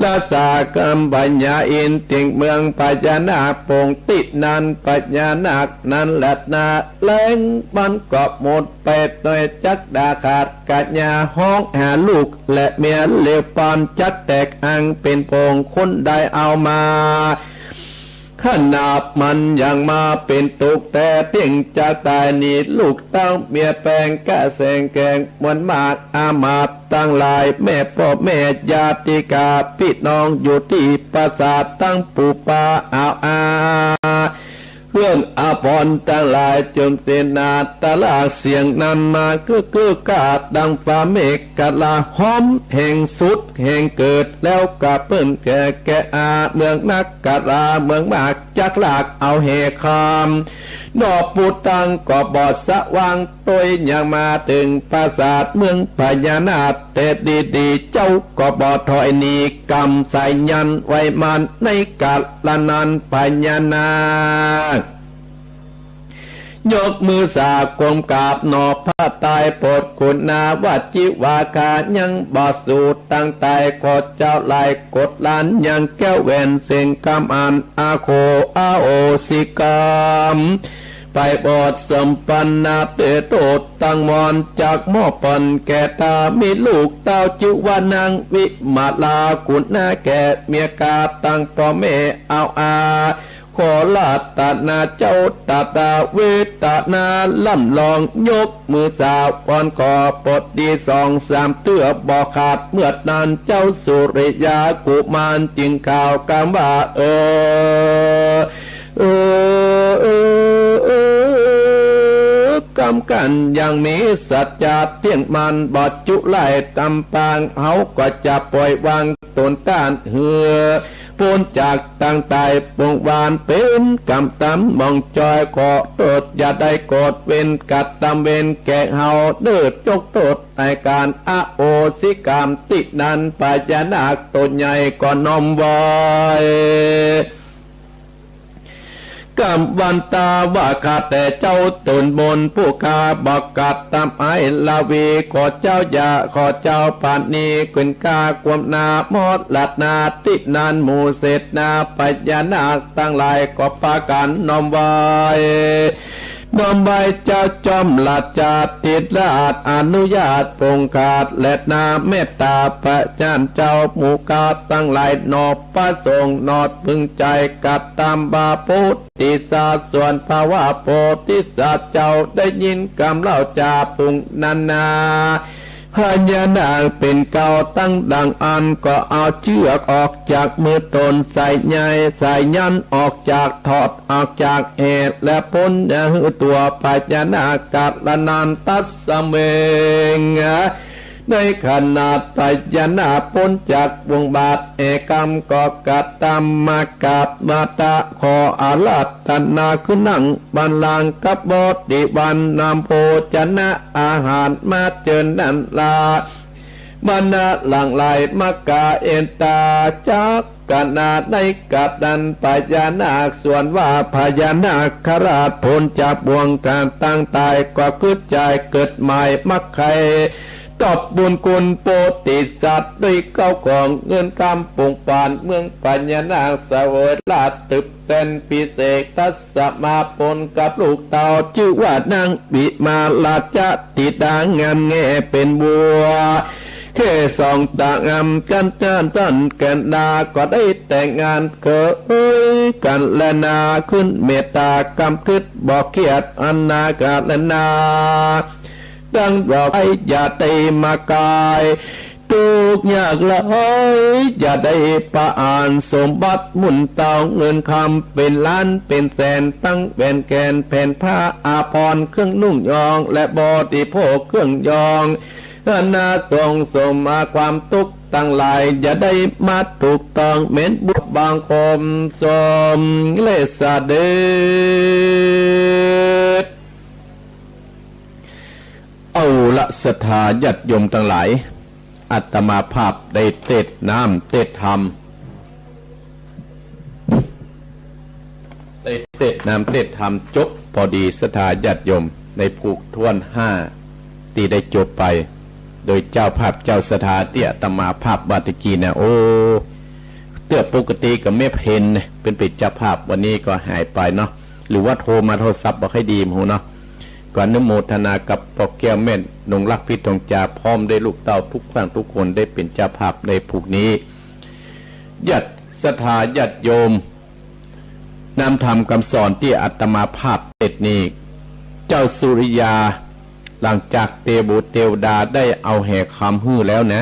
ราชากัมพญาอินทร์ เตียงเมืองพญานาคปงตี้นั้น พญานาคนั้นแลนา แฮงมันก็หมดไปโดยจักดาขาดกะยา ฮ้องหาลูกและเมียเหลียวปาน จักแตกอังเป๋นผง คนใดเอามา ขนาบมันยังมาเป๋นตุ๊กข์ แต่เตี้ยงจากต๋ายนี้ ลูกเต้าเมียแปงกะแสงแกง มวลมากอามาตย์ตังหลาย แม่ป้อแม่ญาติกา ปี้น้องอยู่ตี้ปราสาท ตึงปู่ป้าอาอา เครื่องอาภรณ์ตังหลาย จมเตนาตะลากเสียงนั้นมา คือ คือ กาดดังฟ้าเมฆกะลา ฮ้อมแห่งสุดแห่งเกิด แล้วกะเปิ้นแก่แก่อา เมืองนักกะลา เมืองมากจักลากเอาแห่คาม นอกปูตังก็บ่สว่าง ตวยยังมาเถิงปราสาทเมืองพญานาค แต่ดีๆ เจ้าก็บ่ถอยหนี กำสายยันไว้มั่น ในกาละนั้นพญานาค ยกมือสาก้มกราบหนอพระไตร โปรดคุณาว่าจิวาคายังบ่สูดตังตาย ขอเจ้าหลายกดล้านยังแก้วแหวนเสียงกำอันอาโคอาโหสิกรรม ไปโปรดสมปันนาเตโตตังมอน จากหม้อปอนแก่ตา มีลูกเต้าจื้อว่านางวิมาลา คุณาแก่เมียกา ตังป้อแม่เอาอา ขอรัตนาเจ้าตาตาเวทนาล่ำลอง ยกมือสาก้อนขอโปรดดีสองสามเตื้อบ่ขาด เมื่อนั้นเจ้าสุริยากุมารจึงกล่าวกำว่า เออ เออ เออ เออ เออ กำกันยังมีสัจจะเตี้ยงมั่น บ่จุไล่ตำปาง เฮาก็จะปล่อยวางตนต้านหื้อ ป๊นจากตังตายปวงวาน เป๋นกำตำหมองจอย ขอโต้ษอย่าได้โกรธ เวรกระตำเวรแก่เฮา เด้อ จกโต้ษในก๋านอโหสิกรรม ตี้นั้นพญานาคโตใหญ่ก็น้อมไหว้ กำวันตาว่าข้าแต่เจ้าต๋นมนต์ผู้ข้าบ่กระตำอ้ายละวี ขอเจ้าอย่า ขอเจ้าปราณี ขึ้นก้าความหน้ามอดลัดนา ตี้นั้นหมู่เสนาพญานาคตังหลายก็ปากั๋นน้อมไหว้ น้อมไหว้เจ้าจอมราชาธิราช อนุญาตปงคาด และนาเมตตาพระญาณเจ้า หมู่ข้าตังหลายหนอ ประสงค์หนอพึงใจ๋กระตำบาโพธิสัตว์ ส่วนภาวะโพธิสัตว์เจ้าได้ยินกำเล่าจาปุงนั้นนา พญานาคเป๋นเกล้าตังดังอั้น ก็เอาเจื้อกออกจากมือต๋น สายใยสายยันออกจาก ถอดออกจากแห และป๊นหื้อตั๋วพญานาคกาละนั้นตัสเมง ในขณะพญานาคป๊นจากบ่วงบาตรแห กำก็กระตำมากราบมาตะ ขออาราธนาขึ้นนั่งบัลลังก์กับบริวาร นำโภชนะอาหารมาเจิญนั้นลา บรรดาหลั่งไหลมากาเอนตาจักกัณา ในกัณนั้นพญานาค ส่วนว่าพญานาคราชป๊นจากบ่วงก๋านตังตาย ก็กึ๊ดใจ๋เกิดใหม่ มักใค่ตอบบุญคุณโพธิสัตว์ ด้วยข้าวของเงินคำปุงปาน เมืองพญานาคเสวยราชย์ตึบแตนพิเศษ ตัสมาป๊นกับลูกเต้าจื้อว่านางวิมาลาชธิดางามแง่เป๋นบัว แค่สองตางามกันจานตันแก่นดา ก็ได้แต่งงานเกยกั๋นแลนา ขึ้นเมตตากำกึ๊ดบ่เคียดอันนากั๋นแลนา ดังดอกไม้อย่าได้มากาย ตุ๊กข์ยากหลายอย่าได้ปะอาน สมบัติมุนเต้าเงินคำเป๋นล้านเป๋นแสน ตังแหวนแหวนแผนผ้าอาภรณ์เครื่องนุ่งยอง และบริโภคเครื่องยอง อันนาส่งสมมาความตุ๊กข์ตังหลาย อย่าได้มาถูกต้องแม้นบุญบังคมสมเลสเด็จ เอาละศรัทธาญาติโยมตังหลาย อาตมาภาพได้เตสน์น้ำเตสน์ธรรม ได้เตสน์น้ำเตสน์ธรรมจบ ปอดีศรัทธาญาติโยมได้ผูกถ้วนห้าตี้ได้จบไป โดยเจ้าภาพเจ้าศรัทธาตี้อาตมาภาพว่าตะกี้นะ โอ้ เตื้อปกติก็แม่เพนนะ เปิ้นเป๋นเจ้าภาพ วันนี้ก็หายไปเนาะ หรือว่าโทรมาโทรศัพท์บ่ค่อยดี บ่ฮู้เนาะ ก็อนุโมทนากับป้อแก้วแม่นงรัก พิษทองจา พร้อมด้วยลูกเต้าทุกท่านทุกคนได้เป๋นเจ้าภาพในผูกนี้ ญาติศรัทธาญาติโยม น้ำธรรมกำสอนตี้อาตมาภาพเตสน์นี้ เจ้าสุริยา หลังจากเตวบุตรเตวดาได้เอาแหคำหื้อแล้วนะ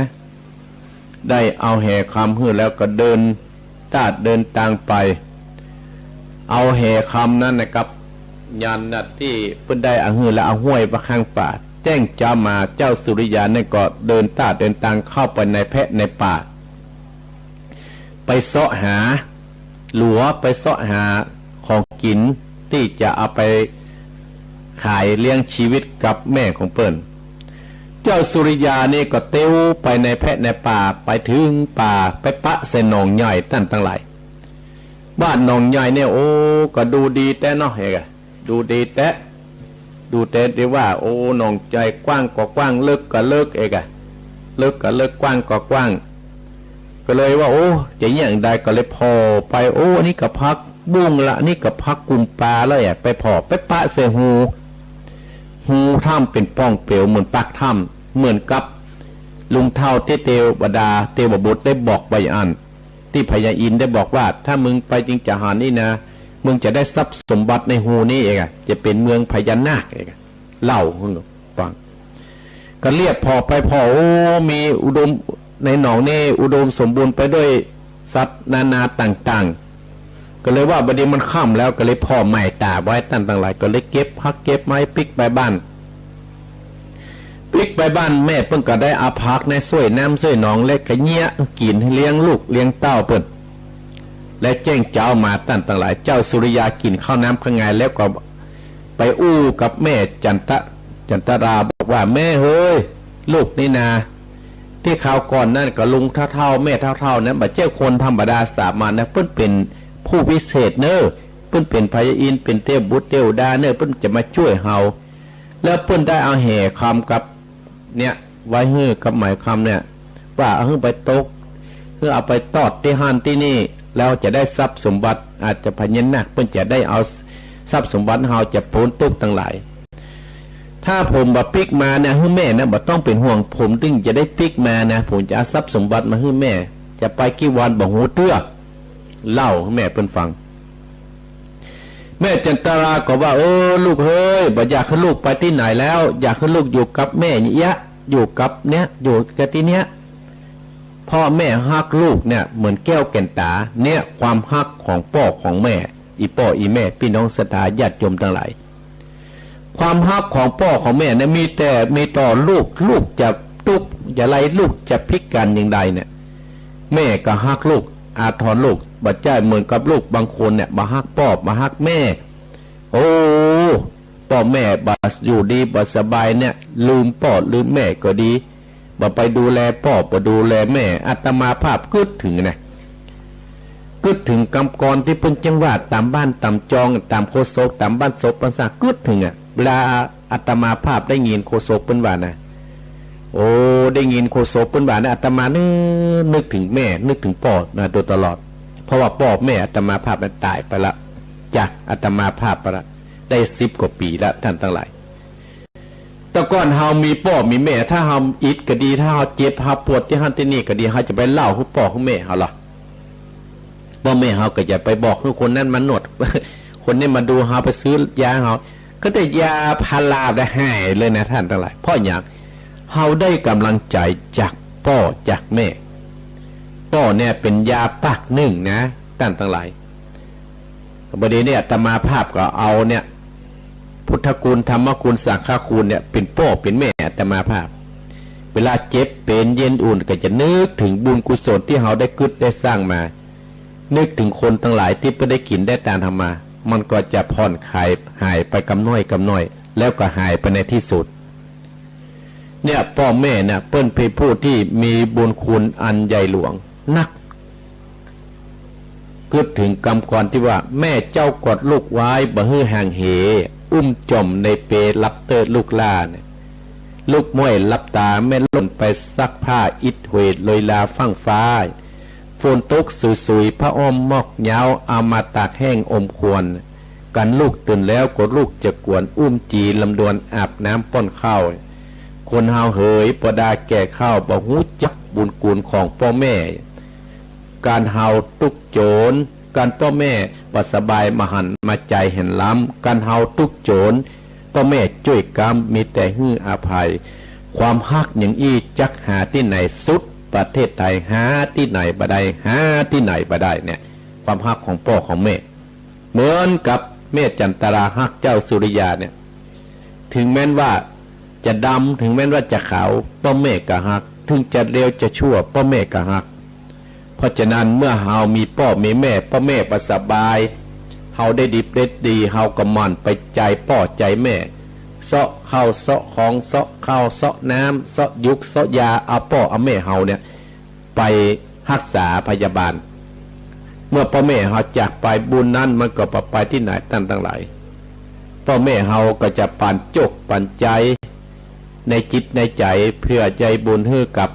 ได้เอาแหคำหื้อแล้วก็เดินตาดเดินตางไป เอาแหคำนั้นนะครับ ยันน่ะตี้เปิ้นได้เอาหื้อแล้วเอาห้อยไว้ข้างป่า แจ้งเจ๊ามา เจ้าสุริยานั่นก็เดินตาดเดินตางเข้าไปในแพะในป่า ไปเซาะหา หลัวไปเซาะหาของกิ๋นตี้จะเอาไป ขายเลี้ยงชีวิตกับแม่ของเปิ้น เจ้าสุริยานี่ก็เตียวไปในแพะในป่า ไปเถิงป่า ไปปะใส่หนองใหญ่ต้านตังหลาย ว่าหนองใหญ่เนี่ย โอ้ ก็ดูดีแต๊เนาะ เอกอะ ดูดีแต๊ ดูแต๊ดีว่า โอ้ หนองใหญ่กว้างก็กว้าง เลิกก็เลิก เอกอะ เลิกก็เลิก กว้างก็กว้าง ก็เลยว่า โอ้ จะเยียะใด ก็เลยผ่อไป โอ้ อันนี้ก็ผักบุ้งละ อันนี้ก็ผักกุมปาแล้วอะ ไปผ่อ ไปปะใส่ฮู ฮูถ้ำเป๋นป่องเปลี่ยวเหมือนปากถ้ำ เหมือนกับลุงเฒ่าตี้เตวดา เตวบุตรได้บอกไว้อั้น ตี้พญาอินทร์ได้บอกว่า ถ้ามึงไปจึงจะหันนี่นะ มึงจะได้ทรัพย์สมบัติในฮูนี้เอกอะ จะเป๋นเมืองพญานาคเอกอะ เล่าหื้อฟัง ก็เลียบผ่อไปผ่อ โอ้ มีอุดม ในหนองนี่อุดมสมบูรณ์ไปด้วยสัตว์นานาต่างๆ ก็เลยว่าบัดนี้มันค่ำแล้ว ก็เลยผ่อใหม่ต่อไว้ต้านตังหลาย ก็เลยเก็บผักเก็บไม้ปิ๊กไปบ้าน ปิ๊กไปบ้านแม่เปิ้นก็ได้เอาผักในช่วยน้ำช่วยหนอง และก็เยียะกิ๋นเลี้ยงลูกเลี้ยงเต้าเปิ้น และแจ้งเจ๊ามาต้านตังหลาย เจ้าสุริยากิ๋นข้าวน้ำข้างในแล้วก็ไปอู้กับแม่จันตะ จันตราบอกว่า แม่เฮย ลูกนี่นา ตี้คราวก่อนนั้นก็ลุงเฒ่าๆ แม่เฒ่าๆ นั้นบ่ใจ้คนธรรมดาสามัญนะ เปิ้นเป๋นผู้วิเศษเน่อ เปิ้นเป๋นพญาอินทร์ เป๋นเตวบุตรเตวดาเน่อ เปิ้นจะมาจ้วยเฮา แล้วเปิ้นได้เอาแหคำกับ เนี่ย ไว้หื้อกับไหมคำเนี่ย ว่าหื้อไปตก หื้อเอาไปตอดตี้หั้นตี้นี่ แล้วจะได้ทรัพย์สมบัติ อาจจะพญานาคเปิ้นจะได้เอาทรัพย์สมบัติ เฮาจะป๊นตุ๊กข์ตังหลาย ถ้าผมบ่ปิ๊กมาเนี่ย หื้อแม่นะ บ่ต้องเป๋นห่วง ผมตึงจะได้ปิ๊กมานะ ผมจะเอาทรัพย์สมบัติมาหื้อแม่ จะไปกี่วันบ่ฮู้เตื้อ เล่าหื้อแม่เปิ้นฟัง แม่จันตราก็ว่า เออ ลูกเฮย บ่อยากหื้อลูกไปตี้ไหนแล้ว อยากหื้อลูกอยู่กับแม่เยียะ อยู่กับเนี่ย อยู่กับตี้เนี่ย เพราะแม่ฮักลูกเนี่ยเหมือนแก้วแก่นต๋า เนี่ยความฮักของป้อของแม่ อี่ป้ออี่แม่ ปี้น้องศรัทธาญาติโยมตังหลาย ความฮักของป้อของแม่เนี่ยมีแต่ มีต่อลูก ลูกจะตุ๊กข์จะไร ลูกจะพิก๋านอย่างใดเนี่ย แม่ก็ฮักลูก อาทรลูก บ่ใจ้เหมือนกับลูกบางคนเนี่ย บ่ฮักป้อ บ่ฮักแม่ โอ้ ป้อแม่บ่อยู่ดีบ่สบายเนี่ย ลืมป้อลืมแม่ก็ดี บ่ไปดูแลป้อ บ่ดูแลแม่ อาตมาภาพกึ๊ดเถิงนะ กึ๊ดเถิงกำกรตี้เปิ้นจั่งว่าต๋ามบ้านต๋ามจอง ต๋ามโฆษก ต๋ามบ้านศพบ้านซาก กึ๊ดเถิงอะ เวลาอาตมาภาพได้ยินโฆษกเปิ้นว่านะ โอ้ ได้ยินโฆษกเปิ้นว่านะ อาตมานึก นึกเถิงแม่ นึกเถิงป้อมาโดยตลอด เพราะว่าป้อแม่อาตมาภาพนั้นต๋ายไปละ จากอาตมาภาพไปละ ได้สิบกว่าปี๋ละ ต้านตังหลาย แต่ก่อนเฮามีป้อมีแม่ ถ้าเฮาอิดก็ดี ถ้าเฮาเจ็บเฮาปวดตี้หั้นตี้นี่ก็ดี เฮาจะไปเล่าหื้อป้อหื้อแม่เฮาลอ ป้อแม่เฮาก็จะไปบอกหื้อคนนั้นมานวด คนนี้มาดูเฮา ไปซื้อยาเฮา ก็แต่ยาพาราได้หายเลยนะต้านตังหลาย เพราะหยัง เฮาได้ก๋ำลังใจ๋จากป้อจากแม่ ป้อเนี่ยเป๋นยาปากนึ่งนะ ต้านตังหลาย บ่ดีเนี่ยอาตมาภาพก็เอาเนี่ย พุทธคุณ ธรรมคุณ สังฆคุณเนี่ยเป๋นป้อเป๋นแม่อาตมาภาพ เวลาเจ็บเป๋นเย็นอุ่นก็จะนึกเถิงบุญกุศลตี้เฮาได้กึ๊ดได้สร้างมา นึกเถิงคนตังหลายตี้เปิ้นได้กิ๋นได้ตานเฮามา มันก็จะผ่อนคลายหายไปกำน้อยกำน้อย แล้วก็หายไปในตี้สุด เนี่ยป้อแม่เนี่ยเปิ้นเป๋นผู้ตี้มีบุญคุณอันใหญ่หลวงนัก กึ๊ดเถิงกำกรตี้ว่า แม่เจ้ากอดลูกไว้บ่หื้อห่างเห อุ้มจ๋อมในเปลหลับเต๊อะลูกหล้าเนี่ย ลูกม้อยหลับต๋า แม่ล่นไปซักผ้า อิดหวยโรยราฟั่งฟ้า ฝนตกสุยๆ ผ้าอ้อมมอกยาว เอามาตากแห้งอมควร กั๋นลูกตื่นแล้วกลัวลูกจะกวน อุ้มจี๋ลำดวนอาบน้ำป้อนข้าว คนเฮาเหย ปอดาแก่เข้า บ่ฮู้จักบุญคุณของป้อแม่ ก๋านเฮาตุ๊กโจร ก๋านป้อแม่บ่สบาย บ่หันมาใจ๋หันล้ำ ก๋านเฮาตุ๊กโจร ป้อแม่จ้วยกำ มีแต่หื้ออภัย ความฮักอย่างอี้จักหาตี้ไหนสุด ประเทศไทยหาตี้ไหนบ่ได้ หาตี้ไหนบ่ได้เนี่ย ความฮักของป้อของแม่ เหมือนกับแม่จันตราฮักเจ้าสุริยาเนี่ย เถิงแม้นว่าจะดำ เถิงแม้นว่าจะขาว ป้อแม่ก็ฮัก เถิงจะเลวจะชั่ว ป้อแม่ก็ฮัก เพราะฉะนั้นเมื่อเฮามีป้อมีแม่ ป้อแม่บ่สบาย เฮาได้ดิบได้ดี เฮาก็หมั่นไปใจ๋ป้อใจ๋แม่ เซาะข้าวเซาะของ เซาะข้าวเซาะน้ำ เซาะหยุกเซาะยา เอาป้อเอาแม่เฮาเนี่ยไปฮักษาพยาบาล เมื่อป้อแม่เฮาจากไป บุญนั้นมันก็บ่ไปตี้ไหนต้านตังหลาย ป้อแม่เฮาก็จะปั๋นจกปั๋นใจ๋ในจิตในใจ๋ เปื้อใจ๋บุญหื้อกับ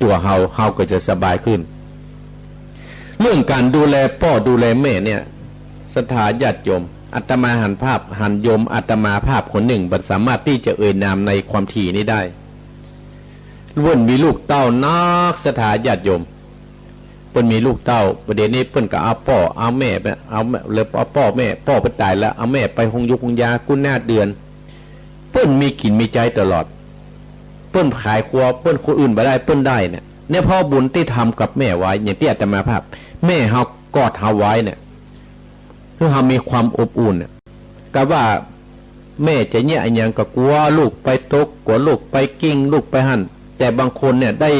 ตั๋วเฮา เฮาก็จะสบายขึ้น เรื่องก๋านดูแลป้อดูแลแม่เนี่ย ศรัทธาญาติโยม อาตมาหันภาพ หันโยมอาตมาภาพคนนึ่ง บ่สามารถตี้จะเอ่ยนามในความถี่นี้ได้ เปิ้นมีลูกเต้านัก ศรัทธาญาติโยม เปิ้นมีลูกเต้า บ่าเดี่ยวนี้เปิ้นก็เอาป้อเอาแม่ไป เอาแม่ แล้วเอาป้อแม่ ป้อไปต๋ายแล้ว เอาแม่ไปโฮงหยุกโฮงยากู้หน้าเดือน เปิ้นมีกิ๋นมีใจ๊ตลอด เปิ้นขายครัว เปิ้นคนอื่นบ่ได้ เปิ้นได้เนี่ย เนี่ยเพราะบุญตี้ทำกับแม่ไว้ อย่างตี้อาตมาภาพ แม่เฮากอดเฮาไว้เนี่ย หื้อเฮามีความอบอุ่นเนี่ย กาว่าแม่จะเยียะอะหยังก็กั๋วลูกไปตก กั๋วลูกไปกลิ้ง ลูกไปหั้น แต่บางคนเนี่ยได้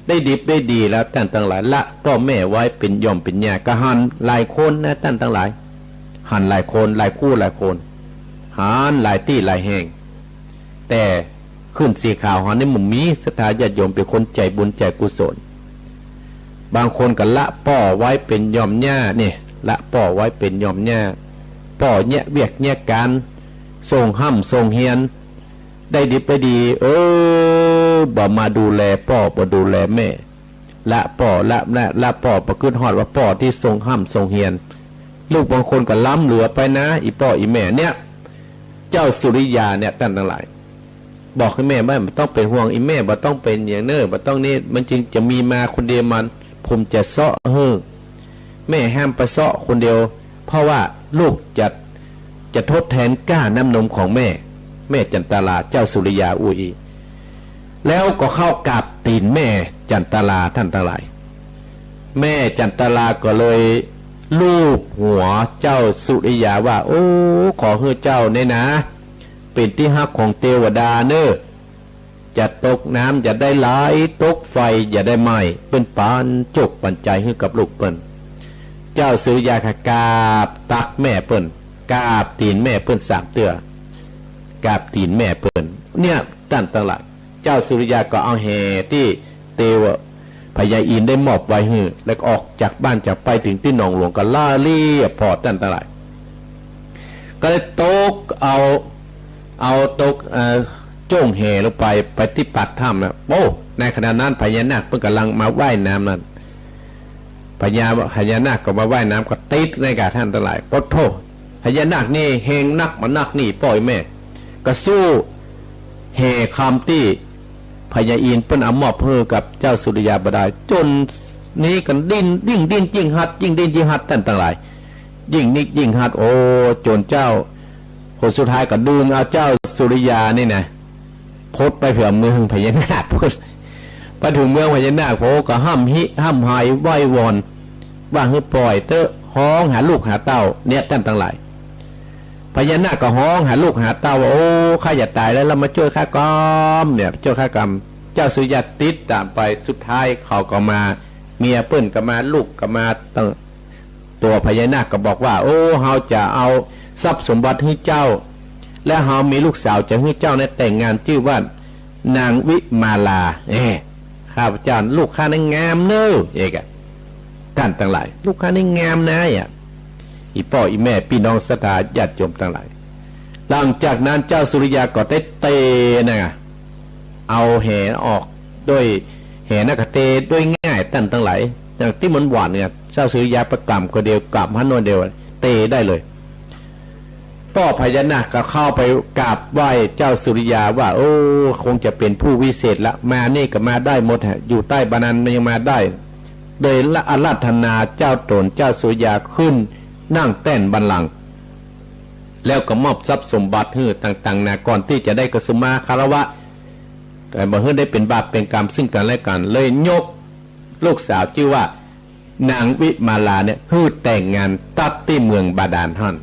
ได้ดิบได้ดีแล้ว ต้านตังหลาย ละป้อแม่ไว้เป๋นหย่อมเป๋นหญ้า ก็หันหลายคนนะ ต้านตังหลาย หันหลายคน หลายคู่หลายคน หันหลายตี้หลายแห่ง แต่ขึ้นสีขาวเฮานี่บ่มี ศรัทธาญาติโยมเป๋นคนใจ๋บุญใจ๋กุศล บางคนก็ละป้อไว้เป๋นหย่อมหญ้าเนี่ย ละป้อไว้เป๋นหย่อมหญ้า ป้อเยียะเวียกเยียะก๋าน ส่งฮ่ำส่งเฮียน ได้ดิบได้ดี เออ บ่มาดูแลป้อ บ่ดูแลแม่ ละป้อ ละ ละ ละป้อ บ่กึ๊ดฮอดว่าป้อตี้ส่งฮ่ำส่งเฮียน ลูกบางคนก็ล้ำเหลือไปนะ อี่ป้ออี่แม่เนี่ย เจ้าสุริยาเนี่ย ต้านตังหลาย บอกหื้อแม่ว่า บ่ต้องเป๋นห่วง อี่แม่ บ่ต้องเป๋นหยังเน่อ บ่ต้องนี่ มันจึงจะมีมาคนเดียวมัน ผมจะเซาะหื้อ แม่ห้ามไปเซาะคนเดียว เพราะว่าลูกจะ จะทดแทนก้าน้ำนมของแม่ แม่จันตาลา เจ้าสุริยาอู้อี้ แล้วก็เข้ากราบตี๋นแม่จันตาลา ต้านตังหลาย แม่จันตาลาก็เลยลูบหัวเจ้าสุริยาว่า โอ้ ขอหื้อเจ้าเนี่ยนะ เป๋นตี้ฮักของเตวดาเน่อ จะตกน้ำอย่าได้ไหล ตกไฟอย่าได้ไหม้ เปิ้นปั๋นจกปั๋นใจ๋หื้อกับลูกเปิ้น เจ้าสุริยาก็กราบตักแม่เปิ้น กราบตี๋นแม่เปิ้นสามเตื้อ กราบตี๋นแม่เปิ้น เนี่ย ต้านตังหลาย เจ้าสุริยาก็เอาแหตี้เตวะพญาอินทร์ได้มอบไว้หื้อ แล้วก็ออกจากบ้านจากไป เถิงตี้หนองหลวงก็ล่าเรียบผ่อ ต้านตังหลาย ก็เลยตกเอา เอาตก เอ่อ โจ้งแหลงไป ไปตี้ปากถ้ำนะ โอ้ ในขณะนั้นพญานาคเปิ้นก่ำลังมาว่ายน้ำนั้น พญา พญานาคก็มาว่ายน้ำก็ติดในก้า ต้านตังหลาย โอ้โธ่ พญานาคนี่แฮงนักบ่านักนี่ ป้อแม่ ก็สู้แหคำตี้พญาอินทร์เปิ้นเอามอบหื้อกับเจ้าสุริยาบ่ได้ จ๋นนี้กั๋นดิ้น ยิ่งดิ้นยิ่งฮัด ยิ่งดิ้นยิ่งฮัด ต้านตังหลาย ยิ่งนิกยิ่งฮัด โอ้ จ๋นเจ้า คนสุดท้ายก็ดึงเอาเจ้าสุริยานี่นะ พดไปเผื่อเมืองพญานาคพุ้น ไปเถิงเมืองพญานาค โอ้ ก็ฮ่ำฮิฮ่ำฮายไหว้วอน ว่าหื้อป่อยเต๊อะ ฮ้องหาลูกหาเต้า เนี่ย ต้านตังหลาย พญานาคก็ฮ้องหาลูกหาเต้าว่า โอ้ ข้าจะต๋ายแล้ว แล้วมาจ้วยข้าก่ำ เนี่ย จ้วยข้าก่ำ เจ้าสุริยาติดต๋ามไป สุดท้ายเขาก็มา เมียเปิ้นก็มา ลูกก็มา ตัง ตั๋วพญานาคก็บอกว่า โอ้ เฮาจะเอาทรัพย์สมบัติหื้อเจ้า และเฮามีลูกสาวจะหื้อเจ้าเนี่ยแต่งงานจื้อว่านางวิมาลา เอ้ ข้าพเจ้า ลูกข้านี่งามเน่อ เอกอะ ต้านตังหลาย ลูกข้านี่งามนายอะ อี่ป้ออี่แม่ ปี้น้องศรัทธาญาติโยมตังหลาย หลังจากนั้นเจ้าสุริยาก็ได้เตะนะ เอาแหออกด้วย แหนะก็เตะด้วยง่าย ต้านตังหลาย อย่างตี้มันหว่านเนี่ย เจ้าสุริยาไปก่ำคนเดียว ก่ำหั้นหน่อยเดียว เตะได้เลย ป้อพญานาคก็เข้าไปกราบไหว้เจ้าสุริยาว่า โอ้ คงจะเป๋นผู้วิเศษละ มานี่ก็มาได้หมดฮะ อยู่ใต้บ่านั้นมันยังมาได้ โดยอาราธนาเจ้าต๋นเจ้าสุริยาขึ้นนั่งแต้นบัลลังก์ แล้วก็มอบทรัพย์สมบัติหื้อต่างๆ นานา ก่อนตี้จะได้กสุมาคารวะ แต่บ่หื้อได้เป๋นบาปเป๋นกรรมซึ่งกั๋นและกั๋น เลยยกลูกสาวจื้อว่านางวิมาลาเนี่ย หื้อแต่งงานตั๊ดตี้เมืองบาดาลหั้น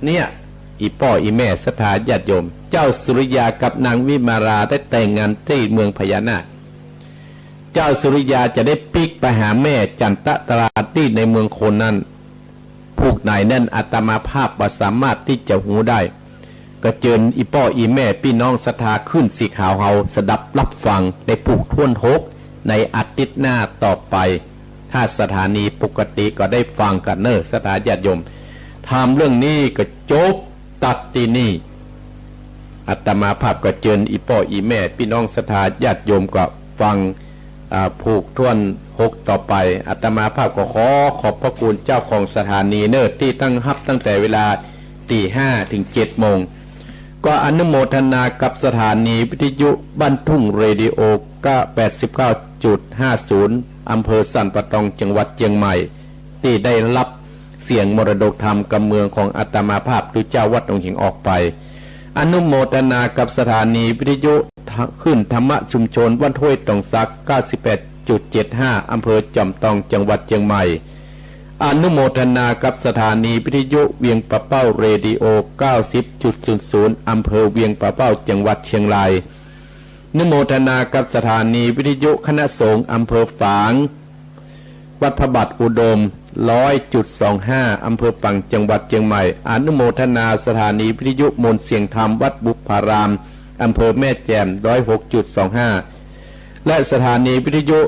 เนี่ย อี่ป้ออี่แม่ศรัทธาญาติโยม เจ้าสุริยากับนางวิมาลาได้แต่งงานตี้เมืองพญานาค เจ้าสุริยาจะได้ปิ๊กไปหาแม่จันตะตราตี้ในเมืองโคนนั้น ผู้ไหนนั้นอาตมาภาพบ่สามารถตี้จะฮู้ได้ ก็เจิญอี่ป้ออี่แม่ปี้น้องศรัทธาคลื่นสีขาวเฮาสดับฮับฟังในผูกถ้วนหกในอาทิตย์หน้าต่อไป ถ้าสถานีปกติก็ได้ฟังกั๋นเน่อศรัทธาญาติโยม ธรรมเรื่องนี้ก็จบตัดตี้นี่ อาตมาภาพก็เจิญอี่ป้ออี่แม่ปี้น้องศรัทธาญาติโยมก็ฟัง อ่า ผูกถ้วนหกต่อไป อาตมาภาพก็ขอขอบพระคุณเจ้าของสถานีเน่อตี้ตั้งฮับตั้งแต่เวลาตีห้าถึงเจ็ดโมง ก็อนุโมทนากับสถานีวิทยุบ้านทุ่งเรดิโอ แปดสิบเก้าจุดห้าศูนย์ อำเภอสันป่าตอง จังหวัดเจียงใหม่ ตี้ได้ฮับเสียงมรดกธรรมกำเมืองของอาตมาภาพตุ๊เจ้าวัดหนองหิงออกไป อนุโมทนากับสถานีวิทยุคลื่นธรรมะชุมชนวัดห้วยตองสัก เก้าสิบแปดจุดเจ็ดห้า อำเภอจอมตอง จังหวัดเจียงใหม่ อนุโมทนากับสถานีวิทยุเวียงป่าเป้าเรดิโอ เก้าสิบจุดศูนย์ศูนย์ อำเภอเวียงป่าเป้า จังหวัดเชียงราย อนุโมทนากับสถานีวิทยุคณะสงฆ์อำเภอฝาง วัดพระบาทอุดม ร้อยจุดสองห้า อำเภอฝาง จังหวัดเชียงใหม่ อนุโมทนาสถานีวิทยุมนต์เสียงธรรมวัดบุพพาราม อำเภอแม่แจ่ม ร้อยหกจุดสองห้า และสถานีวิทยุ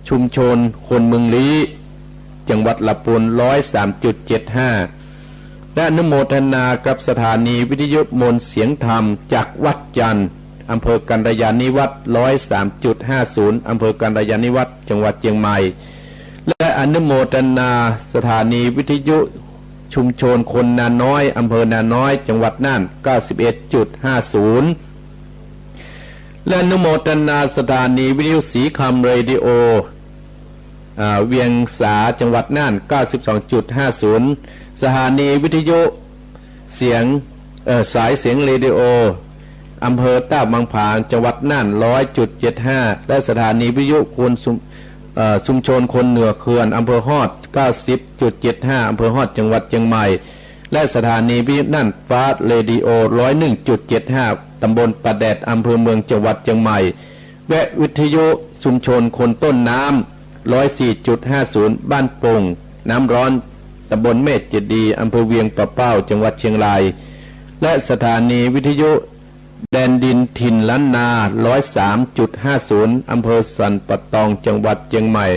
ชุมชนคนเมืองลี้ จังหวัดลำพูน ร้อยสามจุดเจ็ดห้า และอนุโมทนากับสถานีวิทยุมนต์เสียงธรรมจากวัดจันทร์ อำเภอกัลยาณิวัฒน์ ร้อยสามจุดห้าศูนย์ อำเภอกัลยาณิวัฒน์ จังหวัดเชียงใหม่ และอนุโมทนาสถานีวิทยุชุมชนคนนาน้อย อำเภอนาน้อย จังหวัดน่าน เก้าสิบเอ็ดจุดห้าศูนย์ และอนุโมทนาสถานีวิทยุสีคำเรดิโอ อ่า เวียงสา จังหวัดน่าน เก้าสิบสองจุดห้าศูนย์ สถานีวิทยุเสียง เอ่อ สายเสียงเรดิโอ อำเภอต้าบางผาง จังหวัดน่าน ร้อยจุดเจ็ดห้า และสถานีวิทยุคนชุม เอ่อ ชุมชนคนเหนือเขื่อน อำเภอฮอด เก้าสิบจุดเจ็ดห้า อำเภอฮอด จังหวัดเชียงใหม่ และสถานีวิทยุน่านฟ้าเรดิโอ ร้อยหนึ่งจุดเจ็ดห้า ตำบลป่าแดด อำเภอเมือง จังหวัดเชียงใหม่ และวิทยุชุมชนคนต้นน้ำ ร้อยสี่จุดห้าศูนย์ บ้านโป่งน้ำร้อน ตำบลแม่เจดีย์ อำเภอเวียงป่าเป้า จังหวัดเชียงราย และสถานีวิทยุแดนดินถิ่นล้านนา ร้อยสามจุดห้าศูนย์ อำเภอสันป่าตอง จังหวัดเชียงใหม่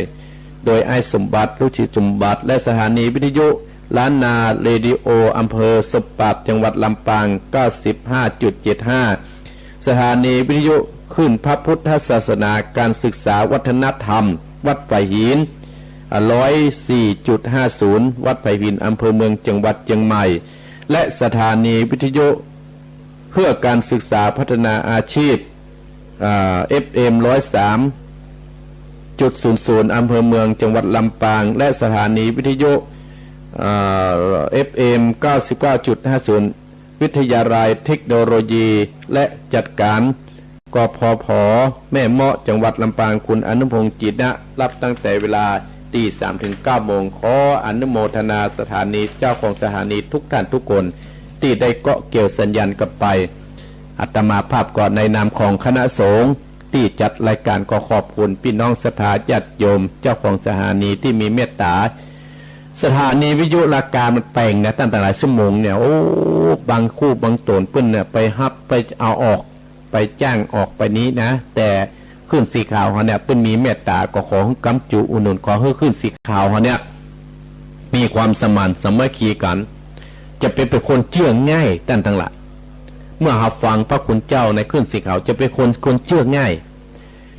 โดยอ้ายสมบัติ ลูกศิษย์สมบัติ และสถานีวิทยุล้านนาเรดิโอ อำเภอสบปราบ จังหวัดลำปาง เก้าสิบห้าจุดเจ็ดห้า สถานีวิทยุคลื่นพระพุทธศาสนา การศึกษาวัฒนธรรม วัดฝายหิน อ่า ร้อยสี่จุดห้าศูนย์ วัดฝายหิน อำเปอเมือง จังหวัดเจียงใหม่ และสถานีวิทยุเพื่อการศึกษาพัฒนาอาชีพ อ่า เอฟเอ็ม ร้อยสามจุดศูนย์ศูนย์ อำเปอเมือง จังหวัดลำปาง และสถานีวิทยุ อ่า เอฟเอ็ม เก้าสิบเก้าจุดห้าศูนย์ วิทยาลัยเทคโนโลยีและจัดการ กพผ แม่เมาะ จังหวัดลำปาง คุณอนุพงษ์ จิตนะ ฮับตั้งแต่เวลาตีสามถึงเก้าโมง ขออนุโมทนาสถานี เจ้าของสถานีทุกท่านทุกคน ตี้ได้เกาะเกี่ยวสัญญาณกันไป อาตมาภาพก็ในนามของคณะสงฆ์ตี้จัดรายการก็ขอบคุณปี้น้องศรัทธาญาติโยม เจ้าของสถานีตี้มีเมตต๋า สถานีวิทยุรายการมันแปลงนะ ตั้งแต่หลายชั่วโมงเนี่ย โอ้ บางคู่บางต๋นเปิ้นเนี่ยไปฮับไปเอาออก ไปจ้างออกไปนี้นะ แต่คลื่นสีขาวเฮาเนี่ยเปิ้นมีเมตต๋า ก็ขอหื้อก๊ำจูอุดหนุน ขอหื้อคลื่นสีขาวเฮาเนี่ยมีความสมานสามัคคีกั๋น จะไปเป็นคนเจื้อง่ายต้านตังหลาย เมื่อฮับฟังพระคุณเจ้าในคลื่นสีขาว จะเป็นคน คนเจื้อง่าย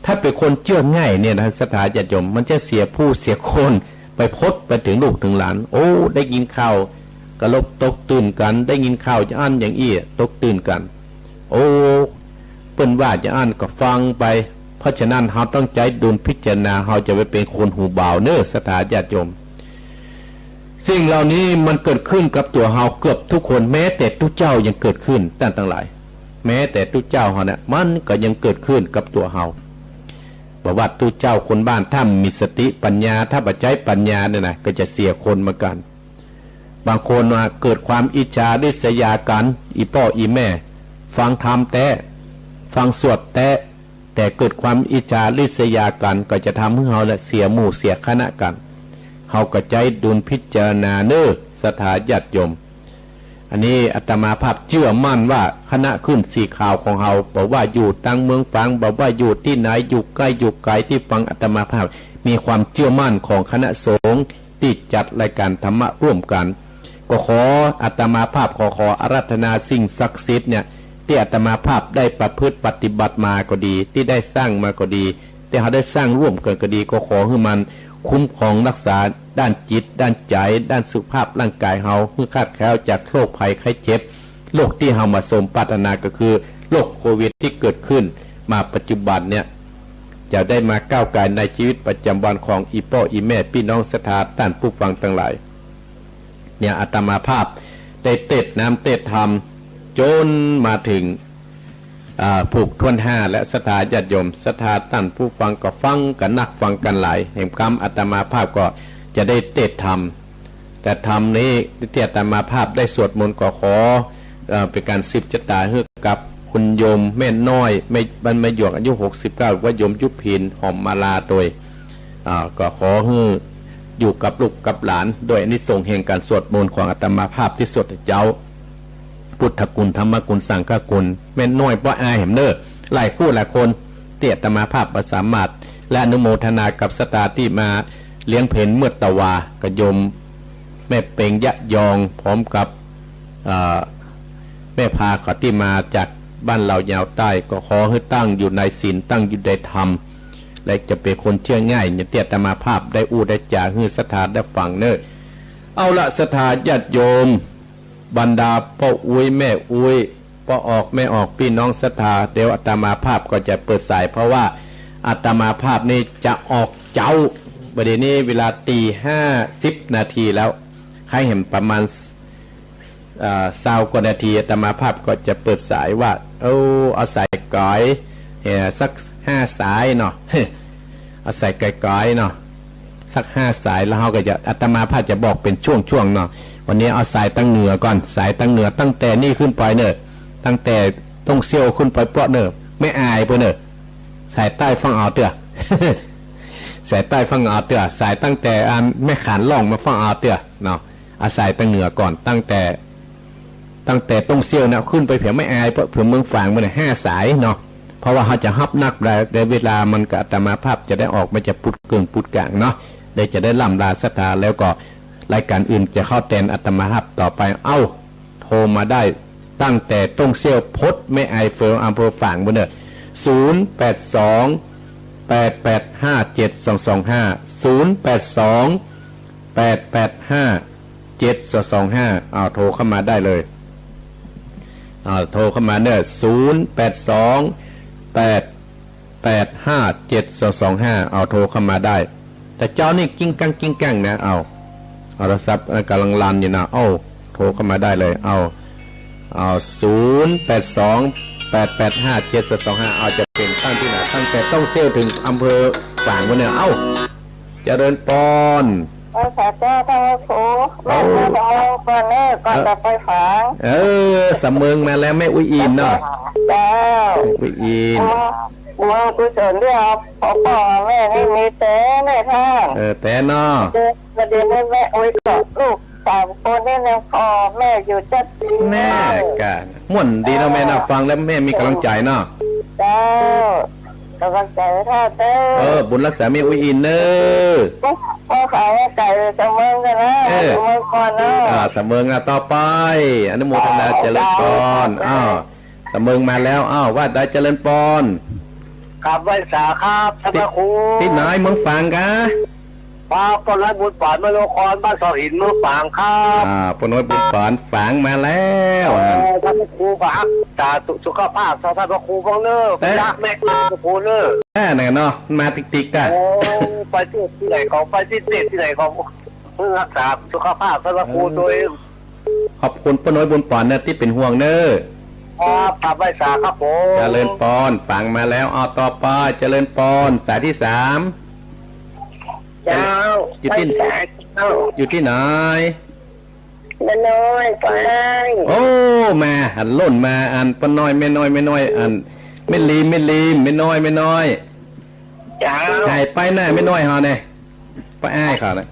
ถ้าเป็นคนเจื้อง่ายเนี่ยนะ ศรัทธาญาติโยม มันจะเสียผู้เสียคน ไปพดไปเถิงลูกเถิงหลาน โอ้ ได้ยินข่าวกระลบตกตื่นกั๋น ได้ยินข่าวจะอั้นอย่างอี้ตกตื่นกั๋น โอ้ เปิ้นว่าจะอั้นก็ฟังไป เพราะฉะนั้นเฮาต้องใจ๊ดุลพิจารณา เฮาจะไปเป็นคนหูบาวเน่อ ศรัทธาญาติโยม สิ่งเหล่านี้มันเกิดขึ้นกับตั๋วเฮาเกือบทุกคน แม้แต่ตุ๊เจ้ายังเกิดขึ้น ต้านตังหลาย แม้แต่ตุ๊เจ้าเฮาเนี่ย มันก็ยังเกิดขึ้นกับตั๋วเฮา บ่ว่าตุ๊เจ้าคนบ้าน ถ้ามีสติปัญญา ถ้าบ่ใจ๊ปัญญาเนี่ยนะ ก็จะเสียคนเหมือนกั๋น บางคนว่าเกิดความอิจฉาริษยากั๋น อี่ป้ออี่แม่ ฟังธรรมแต๊ ฟังสวดแต๊ แต่เกิดความอิจฉาริษยากั๋น ก็จะทำหื้อเฮาเนี่ยเสียหมู่เสียคณะกั๋น เฮาก็ใจ๊ดุลพิจารณาเน่อ ศรัทธาญาติโยม อันนี้อาตมาภาพเจื้อมั่นว่าคณะคลื่นสีขาวของเฮา บ่ว่าอยู่ตางเมืองฝาง บ่ว่าอยู่ตี้ไหน อยู่ใก้อยู่ไก๋ ตี้ฟังอาตมาภาพ มีความเจื้อมั่นของคณะสงฆ์ตี้จัดรายก๋านธรรมะร่วมกั๋น ก็ขออาตมาภาพขอ ขออาราธนาสิ่งศักดิ์สิทธิ์เนี่ย ตี้อาตมาภาพได้ประพฤติปฏิบัติมาก็ดี ตี้ได้สร้างมาก็ดี ตี้เฮาได้สร้างร่วมกั๋นก็ดี ก็ขอหื้อมันคุ้มครองรักษาด้านจิต ด้านใจ๋ ด้านสุขภาพร่างก๋ายเฮา หื้อคลาดแคล้วจากโรคภัยไข้เจ็บ โรคตี้เฮาบ่สมปรารถนาก็คือโรคโควิดตี้เกิดขึ้นมาปัจจุบันเนี่ย จะได้มาก้าวก๋ายในชีวิตประจ๋ำวันของอี่ป้ออี่แม่ปี้น้องศรัทธาต้านผู้ฟังตังหลาย เนี่ยอาตมาภาพได้เตศน์น้ำเตศน์ธรรมจ๋นมาเถิง อ่า ผูกถ้วนห้า และศรัทธาญาติโยม ศรัทธาต้านผู้ฟังก็ฟังกั๋นนัก ฟังกั๋นหลาย แหมกำอาตมาภาพก็จะได้เตศน์ธรรม แต่ธรรมนี้ตี้อาตมาภาพได้สวดมนต์ก็ขอ เอ่อ เป๋นก๋านสืบจะต๋าหื้อกับคุณโยมแม่น้อย แม่ บ้านแม่หยวก อายุ หกสิบเก้า หรือว่าโยมยุพิน หอมมาลาโตย อ่า ก็ขอหื้ออยู่กับลูกกับหลาน โดยอานิสงส์แห่งก๋านสวดมนต์ของอาตมาภาพตี้สวดหื้อเจ้า พุทธคุณ ธรรมคุณ สังฆคุณ แม่น้อยป้ออายแหมเน่อ หลายผู้หลายคนตี้อาตมาภาพบ่สามารถ และอนุโมทนากับศรัทธาตี้มาเลี้ยงเพลเมื่อตะวา กับโยมแม่เปงยะยอง พร้อมกับ เอ่อ แม่พาเขาตี้มาจากบ้านเหล่ายาวใต้ ก็ขอหื้อตั้งอยู่ในศีล ตั้งอยู่ในธรรม และจะเป๋นคนเจื้อง่าย อย่างตี้อาตมาภาพได้อู้ได้จ๋าหื้อศรัทธาได้ฟังเน่อ เอาละ ศรัทธาญาติโยม บรรดาป้ออุ๊ยแม่อุ๊ย ป้อออกแม่ออก ปี้น้องศรัทธา เดี๋ยวอาตมาภาพก็จะเปิดสาย เพราะว่าอาตมาภาพนี่จะออกเจ๊า บ่าเดี่ยวนี้เวลาตีห้าสิบนาทีแล้ว ใค่แหมประมาณ เอ่อ ซาวกว่านาที อาตมาภาพก็จะเปิดสายว่า เอา เอาสายก๋อย เอ่อ สักห้าสายเนาะ เอาสายก๋อยๆ เนาะ สักห้าสาย แล้วเฮาก็จะ อาตมาภาพจะบอกเป๋นช่วงๆ เนาะ วันนี้เอาสายตางเหนือก่อน สายตางเหนือตั้งแต่นี่ขึ้นไปเน่อ ตั้งแต่ต้งเซี่ยวขึ้นไปปอดเน่อ แม่อายไปเน่อ สายใต้ฟั่งเอาเตื้อ สายใต้ฟั่งเอาเตื้อ สายตั้งแต่อันแม่ขานล่องมาฟั่งเอาเตื้อเนาะ เอาสายตางเหนือก่อน ตั้งแต่ ตั้งแต่ต้งเซี่ยวเนี่ยขึ้นไปเผียแม่อาย เปื้อเมืองฝางไปเนี่ยห้าสายเนาะ เพราะว่าเฮาจะฮับนักได้ แต่เวลามันก็อาตมาภาพจะได้ออกมาจากปุ๊ดเกิ่งปุ๊ดก๋างเนาะ ได้จะได้ล่ำลาศรัทธา แล้วก็รายการอื่นจะเข้าแตนอาตมาภาพต่อไป เอ้า โทรมาได้ตั้งแต่ต้งเซี่ยวปอดแม่อายเฟืองอำเภอฝางไปเน่อ ศูนย์แปดสอง แปดแปดห้า เจ็ดสองสองห้า ศูนย์แปดสอง แปดแปดห้า เจ็ดสองสองห้า เอาโทรเข้ามาได้เลย เอาโทรเข้ามาเน่อ ศูนย์แปดสอง แปดแปดห้า เจ็ดสองสองห้า เอาโทรเข้ามาได้ แต่เจ๊านี่กิ้งกังกิ้งกังนะ เอา โทรศัพท์กำลังรันอยู่นะ เอาโทรเข้ามาได้เลย เอา เอา ศูนย์แปดสอง แปดแปดห้า เจ็ดสองสองห้า เอา จะเป๋นตั้งตี้ไหน ตั้งแต่ต้งเซี่ยวเถิงอำเภอฝางไปเน่อ เอ้า เจริญปอน เออ สาธุ ท่านพระครู แม่ เอ้า แม่ของเราก่อนเน่อ ก่อน เอ่อ จะไปฝาง เออ สำเมิงมาแล้วแม่อุ๊ยอินเนาะ เจ้า แม่อุ๊ยอิน บุญกุศลตี้เอา ขอพ่อแม่นี่มีแต๊แม่ท่าน เออ แต๊เนาะ ประเดี๋ยวนี้แม่อุ๊ยกับลูกสามคนนี่นะ พ่อแม่อยู่จัดดี แน่กะ ม่วนดีเนาะแม่เนาะ ฟังแล้วแม่มีก๋ำลังใจ๋เนาะ เจ้า ก๋ำลังใจ๋ท่านเต้อ เออ บุญฮักษาแม่อุ๊ยอินเน่อ พ่อขายไก่สำเมิงกั๋นนะ เออ สำเมิงก่อนเนาะ อ่า สำเมิงอ่ะ ต่อไป อนุโมทนาเจริญปอน อ้าว สำเมิงมาแล้ว อ้าว ว่าได้เจริญปอน กราบไหว้สาครับ ท่านพระครู ตี้ไหน เมืองฝางกะ ครับ ป้อน้อยบุญปาน มโนคร บ้านเสาหิน เมืองฝางครับ อ่า ป้อน้อยบุญปาน ฝางมาแล้ว เออ ท่านพระครูก็ฮักษาสุขภาพ ท่านพระครูบ้างเน่อ แต๊ รักแม่ ท่านพระครูเน่อ แต๊ นั่นเนาะ มาติ๊กๆ กะ โอ้ ไปตี้ไหนก็ ไปตี้เตศน์ตี้ไหนก็ เพื่อฮักษาสุขภาพ ท่านพระครู เออ โดย ขอบคุณป้อน้อยบุญปานเน่อ ตี้เป๋นห่วงเน่อ ครับ กราบไหว้สาครับผม เจริญปอน ฝางมาแล้ว เอา ต่อไป เจริญปอน สายตี้สาม เจ้า อยู่ตี้ ไหว้สาเจ้า อยู่ตี้ไหน แม่น้อยไป โอ้ มา หันล่นมา อันป้อน้อย แม่น้อย แม่น้อย อัน แม่ลีม แม่ลีม แม่น้อย แม่น้อย เจ้า หายไปหน้าแม่น้อยเฮาเนี่ย ป้ออ้ายเขานะ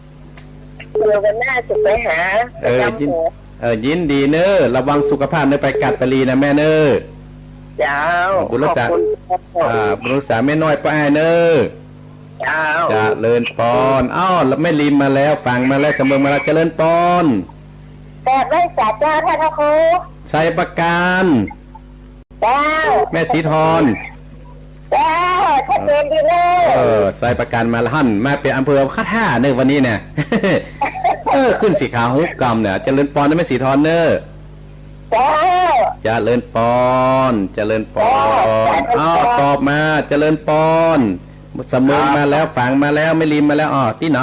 เดี๋ยววันหน้าจะไปหา เออ ประจำหัว เออ ยินดีเน่อ ระวังสุขภาพเน่อ ไปกัดไปหลีนะแม่เน่อ เจ้า บุญรักษา ขอบคุณเจ้า อ่า บุญรักษาแม่น้อยป้ออ้ายเน่อ เจ้า เจริญปอน อ้าว แล้วแม่ริมมาแล้ว ฝางมาแล้ว สำเริงมาแล้ว เจริญปอน กราบไหว้สาเจ้าท่านพระครู ชัยประการ เจ้า แม่ศรีธร เจ้า ชัดเจนดีเลย เออ ชัยประการมาละหัน มาเป๋นอำเภอข้าท่าเน่อวันนี้เนี่ย เออ ขึ้นสีขาวฮุกกำเนี่ย เจริญปอนนะแม่ศรีธรเน่อ เจ้า เจริญปอน เจริญปอน เจ้า อ้าว ตอบมา เจริญปอน สำเริงมาแล้ว ฝางมาแล้ว แม่ริมมาแล้ว อ้าว ตี้ไหน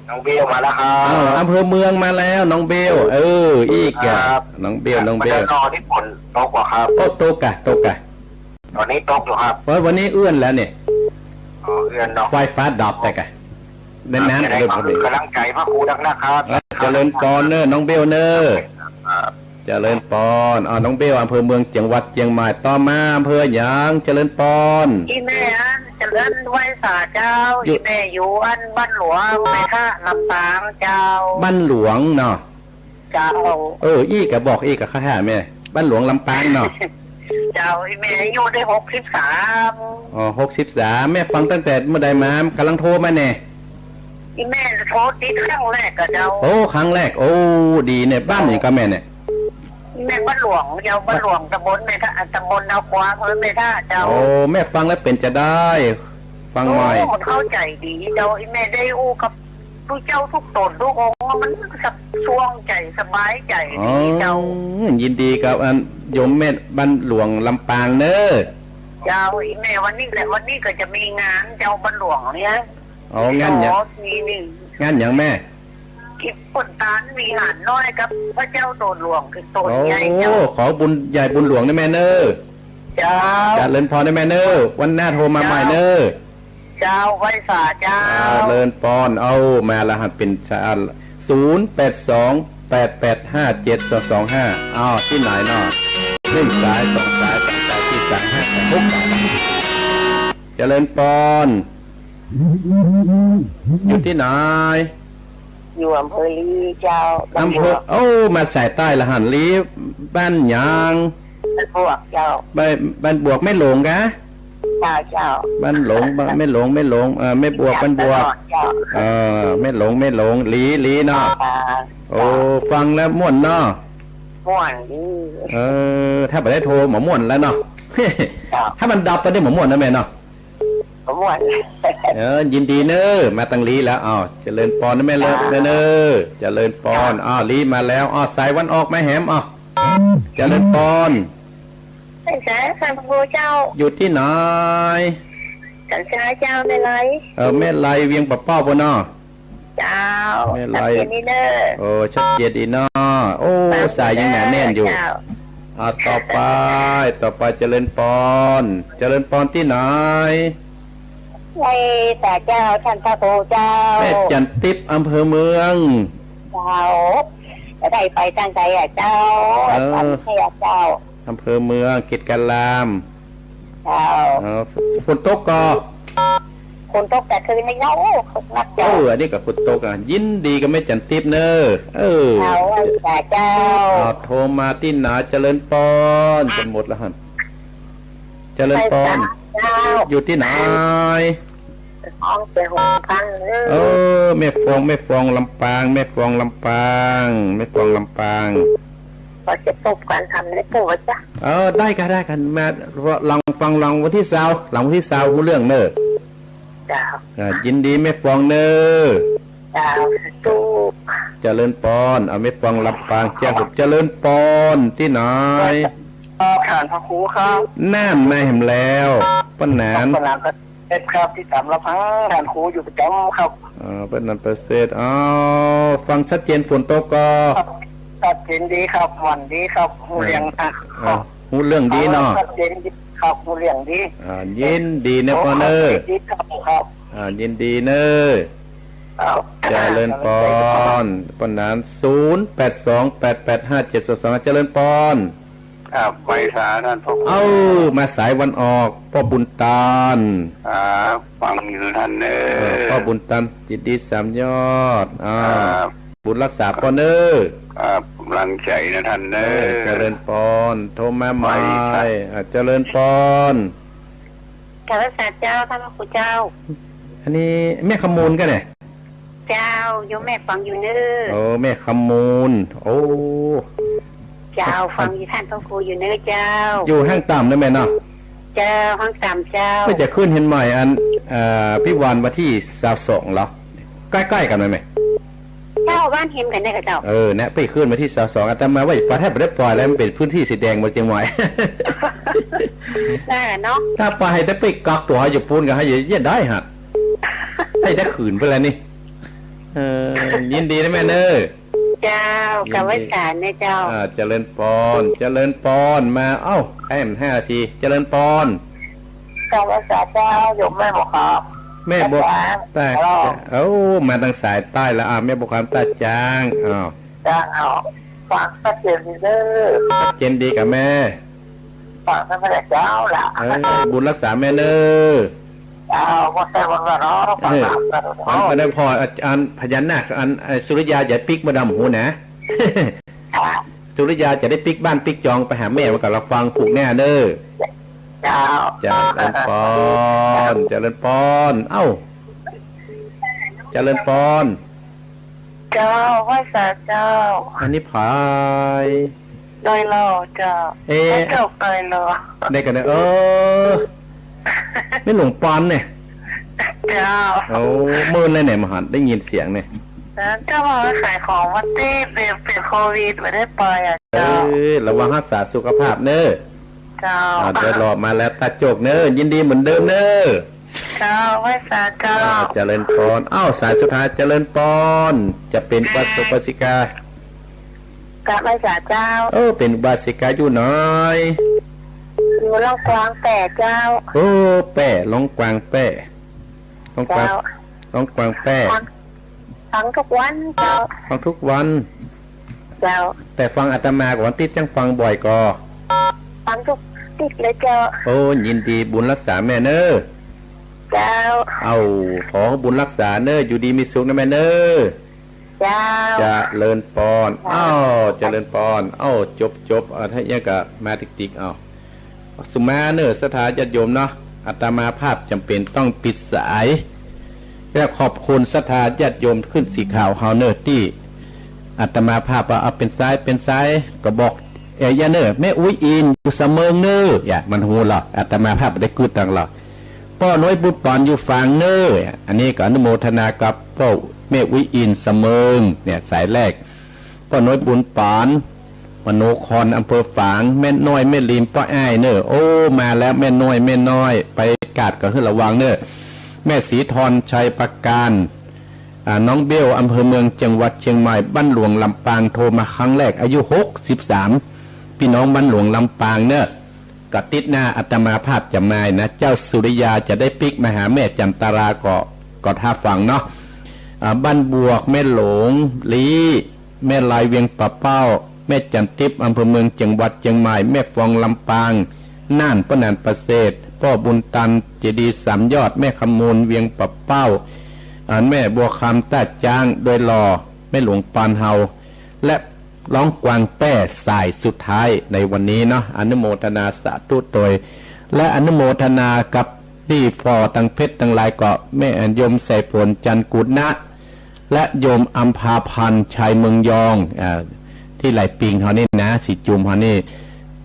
น้องเบลมาแล้วครับ อ้าว อำเภอเมืองมาแล้ว น้องเบล เออ อี้แกะ ครับ น้องเบล น้องเบล บรรยากาศที่ฝนตกเหรอครับ โอ้ ตกกะ ตกกะ ตอนนี้ตกอยู่ครับ เฮ้ย วันนี้เอื้อนแล้วเนี่ย อ๋อ เอื้อนเนาะ ไฟฟ้าดับไปกะ แน่นๆ จะได้ เลยพอดี กำลังใจพระครูนักๆ ครับ เออ เจริญปอนเน่อ น้องเบลเน่อ ครับ เจริญปอน อ่า น้องเบล อำเภอเมือง จังหวัดเจียงใหม่ ต่อมาอำเภอหยัง เจริญปอน อี้แม่อะ เจริญไหว้สาเจ้า อยู่ อี้แม่อยู่อันบ้านหลวง แม่ทะ ลำปางเจ้า บ้านหลวงเนาะ เจ้า เออ อี้กะบอกอี้กะข้าท่าแม่ บ้านหลวงลำปางเนาะ เจ้า อี้แม่อายุได้หกสิบสาม อ๋อ หกสิบสาม แม่ฟังตั้งแต่เมื่อใดมา กำลังโทรมาแน่ อี้แม่โทรติดครั้งแรกกะเจ้า โอ้ ครั้งแรก โอ้ ดีเนี่ย บ้านหยังกะแม่เนี่ย อี้แม่บ้านหลวงเจ้า บ้านหลวงตำบลแม่ทะ ตำบลดาวขวาง อำเภอแม่ทะเจ้า โอ้ แม่ฟังแล้วเป๋นจะใด ฟังใหม่ โอ้ มันเข้าใจ๋ดีเจ้า อี้แม่ได้อู้กับ ตุ๊เจ้าตุ๊กต๋นตุ๊กองค์ มันสะ สว่างใจ๋สบายใจ๋ดีเจ้า อ๋อ ยินดีกับอันโยมแม่บ้านหลวงลำปางเน่อ เจ้า อี้แม่วันนี้แหละ วันนี้กะจะมีงานเจ้าบ้านหลวงเนี่ย อ๋อ งานหยัง ขอทีหนึ่ง งานหยังแม่ กิ๋นป๋นตานวิหารน้อยกับพระเจ้าต๋นหลวงคือต๋นใหญ่เจ้า โอ้ ขอบุญใหญ่บุญหลวงนะแม่เน่อ เจ้า เจริญปอนนะแม่เน่อ วันหน้าโทรมาใหม่เน่อ เจ้า ไหว้สาเจ้า เจริญปอน เอา มาละหัสเป๋นสาย ศูนย์แปดสอง แปดแปดห้า เจ็ดสองสองห้า อ้าว ตี้ไหนเนาะ หนึ่งสาย สองสาย สามสาย สี่สาย ห้าสาย หกสาย เจริญปอน อยู่ตี้ไหน อยู่อำเภอลีเจ้า บ้านบวก อำเภอ โอ้ มาสายใต้ละหัน ลี บ้านหยัง บ้านบวกเจ้า บ้าน บ้านบวกแม่หลงกะ เจ้า เจ้า บ้านหลง บ้าน แม่หลง แม่หลง เอ่อ แม่บวก บ้านบวก เจ้า เออ แม่หลง แม่หลง ลี ลีเนาะ อ่า โอ้ ฟังแล้วม่วนเนาะ ม่วนดี เออ ถ้าบ่ได้โทรบ่ม่วนแล้วเนาะ เจ้า ถ้ามันดับไปนี่บ่ม่วนนะแม่เนาะ บ่ม่วน เออ ยินดีเน่อ มาตังลีแล้ว อ้าว เจริญปอนนะแม่เลิศ เจ้า เน่อ เน่อ เจริญปอน เจ้า อ้าว ลีมาแล้ว อ้าว สายวันออกมาแหม อ้าว เจริญปอน ไหว้สาท่านพระครูเจ้า อยู่ตี้ไหน สันทรายเจ้า แม่ไล เออ แม่ไล เวียงป่าเป้าปู้นเนาะ เจ้า แม่ไล ชัดเจนดีเน่อ โอ้ ชัดเจนดีเนาะ โอ้ เจ้า สายยังหนาแน่นอยู่ เจ้า อ่า ต่อไป ต่อไปเจริญปอน เจริญปอนตี้ไหน ไหว้สาเจ้า ท่านพระครูเจ้า แม่จันทิพย์ อำเภอเมือง เจ้า จะได้ไปตั้งใดอะเจ้า เออ ทำให้อะเจ้า อำเภอเมือง กิจการาม เจ้า เออ ฝนตกก่อ ฝนตกแต่คืนนี้เนาะ ตกหนัก เอ เจ้า อ อันนี้ก็ฝนตกอ่ะ ยินดีกับแม่จันทิพย์เน่อ เออ เจ้า ไหว้สาเจ้า อ่า โทรมาตี้ไหน เจริญปอน จะหมดแล้วหั่น เจริญปอน ไหว้สาเจ้า อยู่ตี้ไหน อ้องเสียงหูฟังเน่อ เออ แม่ฟอง แม่ฟองลำปาง แม่ฟองลำปาง แม่ฟองลำปาง ก็จะพบกันทำในปู่วะจ๊ะ เออ ได้ค่ะ ได้ค่ะ มา ลองฟัง ลองวันตี้ซาว หลังวันตี้ซาวฮู้เรื่องเน่อ เจ้า อ่า ยินดีแม่ฟองเน่อ เจ้า สาธุ เจริญปอน เอาแม่ฟองลำปาง เจ้า เจริญปอน ตี้ไหน เจ้า ท่านพระครูครับ น่าน มาแหมแล้ว ป้อหนาน ป้อหนาน เอ็ดครับ ติดต๋ามรับฟังท่านครูอยู่ประจ๋ำครับ อ่า เปิ้นนั่นเปิ้นเสร็จ อ้าว ฟังชัดเจน ฝนตกก่อ ชัดเจนดีครับ ม่วนดีครับ ฮู้เรื่อง อ่า อ่า ฮู้เรื่องดีเนาะ ชัดเจนดีครับ ฮู้เรื่องดี อ่า ยินดีเน่อปอนเน่อ ดีครับ ครับ อ่า ยินดีเน่อ ครับ เจริญปอน ป้อหนาน ศูนย์แปดสอง แปดแปดห้า เจ็ดสองสอง เจริญปอน ครับ ไหว้สาท่านพระครู เอ้า มาสายวันออก ป้อบุญตาน ครับ ฟังอยู่ท่านเน่อ เออ ป้อบุญตาน จิตดีสามยอด อ่า ครับ บุญรักษาป้อเน่อ ครับ ตังใจ๋นะต้านเน่อ เออ เจริญปอน โทรมาใหม่ ไม่ค่ะ อ่ะ เจริญปอน กราบไหว้สาเจ้า ต้านพระครูเจ้า อันนี้แม่คำมูลก่าเนี่ย เจ้า โยมแม่ฟังอยู่เน่อ โอ้ แม่คำมูล โอ้ เจ้า ฟังอยู่ต้านพระครูอยู่เน่อเจ้า อยู่ห้างต่ำนะแม่เนาะ เจ้า ห้างต่ำเจ้า เปิ้นจะขึ้นเฮียนใหม่อัน เอ่อ พิวาลวันตี้ซาวสองเหรอ ใก้ๆ กั๋นไหมแม่ เจ้า บ้านเฮียนกั๋นเนี่ยค่ะเจ้า เออ เนี่ย เปิ้นขึ้นวันตี้ซาวสอง อาตมาว่าจะไปแทบบ่ได้ไปแล้ว มันเป๋นพื้นตี้สีแดงหมดเจียงใหม่ ได้แหละเนาะ ถ้าไปหื้อแต่เปิ้นกักตั๋วอยู่ปู๊นก็หื้อเยียะได้ฮะ หื้อแต่ขืนไปแล้วนี่ เออ ยินดีนะแม่เน่อ เจ้า ยินดี กราบไหว้สาเน่อเจ้า อ่า เจริญปอน เจริญปอน มา เอ้า แค่ห้านาที เจริญปอน กราบไหว้สาเจ้า โยมแม่บัวคำ แม่บัว ตาจ๊าง ตา ฮัลโหล เอ้า มาตังสายใต้แล้ว อ่า แม่บัวคำ ตาจ๊าง อ้าว จ๊าง เอา ฟังชัดเจนดีเน่อ ชัดเจนดีก่าแม่ ฟังต้านพระเจ้าละ เออ บุญรักษาแม่เน่อ เจ้า บ่ใจ้วันละเนาะ ฟัง เออ ตามกันเนาะ อัน อันนั้นพอ อันพญานาค อัน ไอ้สุริยาจะปิ๊กมาดำหูนะ ค่ะ สุริยาจะได้ปิ๊กบ้านปิ๊กจองไปหาแม่ มันก็ละฟังผูกแน่เน่อ เจ้า เจริญปอน เจริญปอน เอ้า เจริญปอน เจ้า ไหว้สาเจ้า อันนี้ใผ ดอยหล่อเจ้า เอ๊ะ ตาจกดอยหล่อ ได้กันเน่อ เออ แม่หลวงปอนเนี่ย เจ้า โอ้ เมินเลยเนี่ย บ่หันได้ยินเสียงเนี่ย เจ้า มาขายของวันตี้ เป๋น เป๋นโควิด บ่ได้ไปอ่ะ เออ เจ้า ระวังรักษาสุขภาพเน่อ เจ้า อ่า ดอยหล่อมาแล้ว ตาจกเน่อ ยินดีเหมือนเดิมเน่อ เจ้า ไหว้สาเจ้า อ่า เจริญปอน อ้าว สายสุดท้าย เจริญปอน จะเป๋นอุบาสกอุบาสิกา กราบไหว้สาเจ้า เออ เป๋นอุบาสิกาอยู่ไหน อยู่ล่องกวางแป้เจ้า เออ แป้ ล่องกวางแป้ ล่องกวาง เจ้า ล่องกวางแป้ ฟัง ฟังทุกวันเจ้า ฟังทุกวัน เจ้า แต่ฟังอาตมาก่อ วันติ๊ดจั้งฟังบ่อยก่อ ฟังทุกติ๊ดเลยเจ้า โอ้ ยินดี บุญรักษาแม่เน่อ เจ้า เอ้า ขอบุญรักษาเน่อ อยู่ดีมีสุขนะแม่เน่อ เจ้า เจริญปอน เจ้า อ้าว เจริญปอน เอ้า จบ จบ เอา ถ้าอย่างก็มาติ๊กๆ เอา สุมาเน่อ ศรัทธาญาติโยมเนาะ อาตมาภาพจ๋ำเป๋นต้องปิดสาย และขอบคุณศรัทธาญาติโยมขึ้นสีขาวเฮาเน่อ ตี้อาตมาภาพว่าเอาเป๋นสาย เป๋นสาย ก็บอก เอ่อ อย่าเน่อ แม่อุ๊ยอินอยู่สะเมิงเน่อ อย่า มันฮู้ลอ อาตมาภาพบ่ได้กึ๊ดตังลอ ป้อน้อยบุญปานอยู่ฝางเน่อ อันนี้ก็อนุโมทนากับป้อแม่อุ๊ยอินสะเมิง เนี่ย สายแรก ป้อน้อยบุญปาน มโนคร อำเภอฝาง แม่น้อย แม่ริม ป้ออ้ายเน่อ โอ้ มาแล้ว แม่น้อย แม่น้อย ไปกาดก็หื้อระวังเน่อ แม่ศรีทร ชัยปราการ อ่า น้องเบล อำเภอเมือง จังหวัดเชียงใหม่ บ้านหลวงลำปาง โทรมาครั้งแรก อายุหกสิบสาม พี่น้องบ้านหลวงลำปางเน่อ ก็ติ๊ดหน้าอาตมาภาพจะมานะ เจ้าสุริยาจะได้ปิ๊กมาหาแม่จันตราก็ ก็ถ้าฟังเนาะ อ่า บ้านบวก แม่หลงลี แม่ลายเวียงป่าเป้า แม่จันติ๊บ อำเภอเมือง จังหวัดเชียงใหม่ แม่ฟอง ลำปาง น่าน ป้อหนานประเสริฐ ป้อบุญตัน เจดีย์สามยอด แม่คำมูล เวียงป่าเป้า อ่า แม่บัวคำ ต้าจ๊าง ดอยหล่อ แม่หลวงปานเฮา และ ล่องกวางแป้สายสุดท้ายในวันนี้เนาะ อนุโมทนาสาธุโตย และอนุโมทนากับตี้ฝ่อตังเพชรตังหลายก็แม่โยมสายฝน จันทร์กุณะ และโยมอัมพาพันธ์ ชัยเมืองยอง อ่า ตี้ไหล่ปิงเฮานี่นะ สีจุมเฮานี่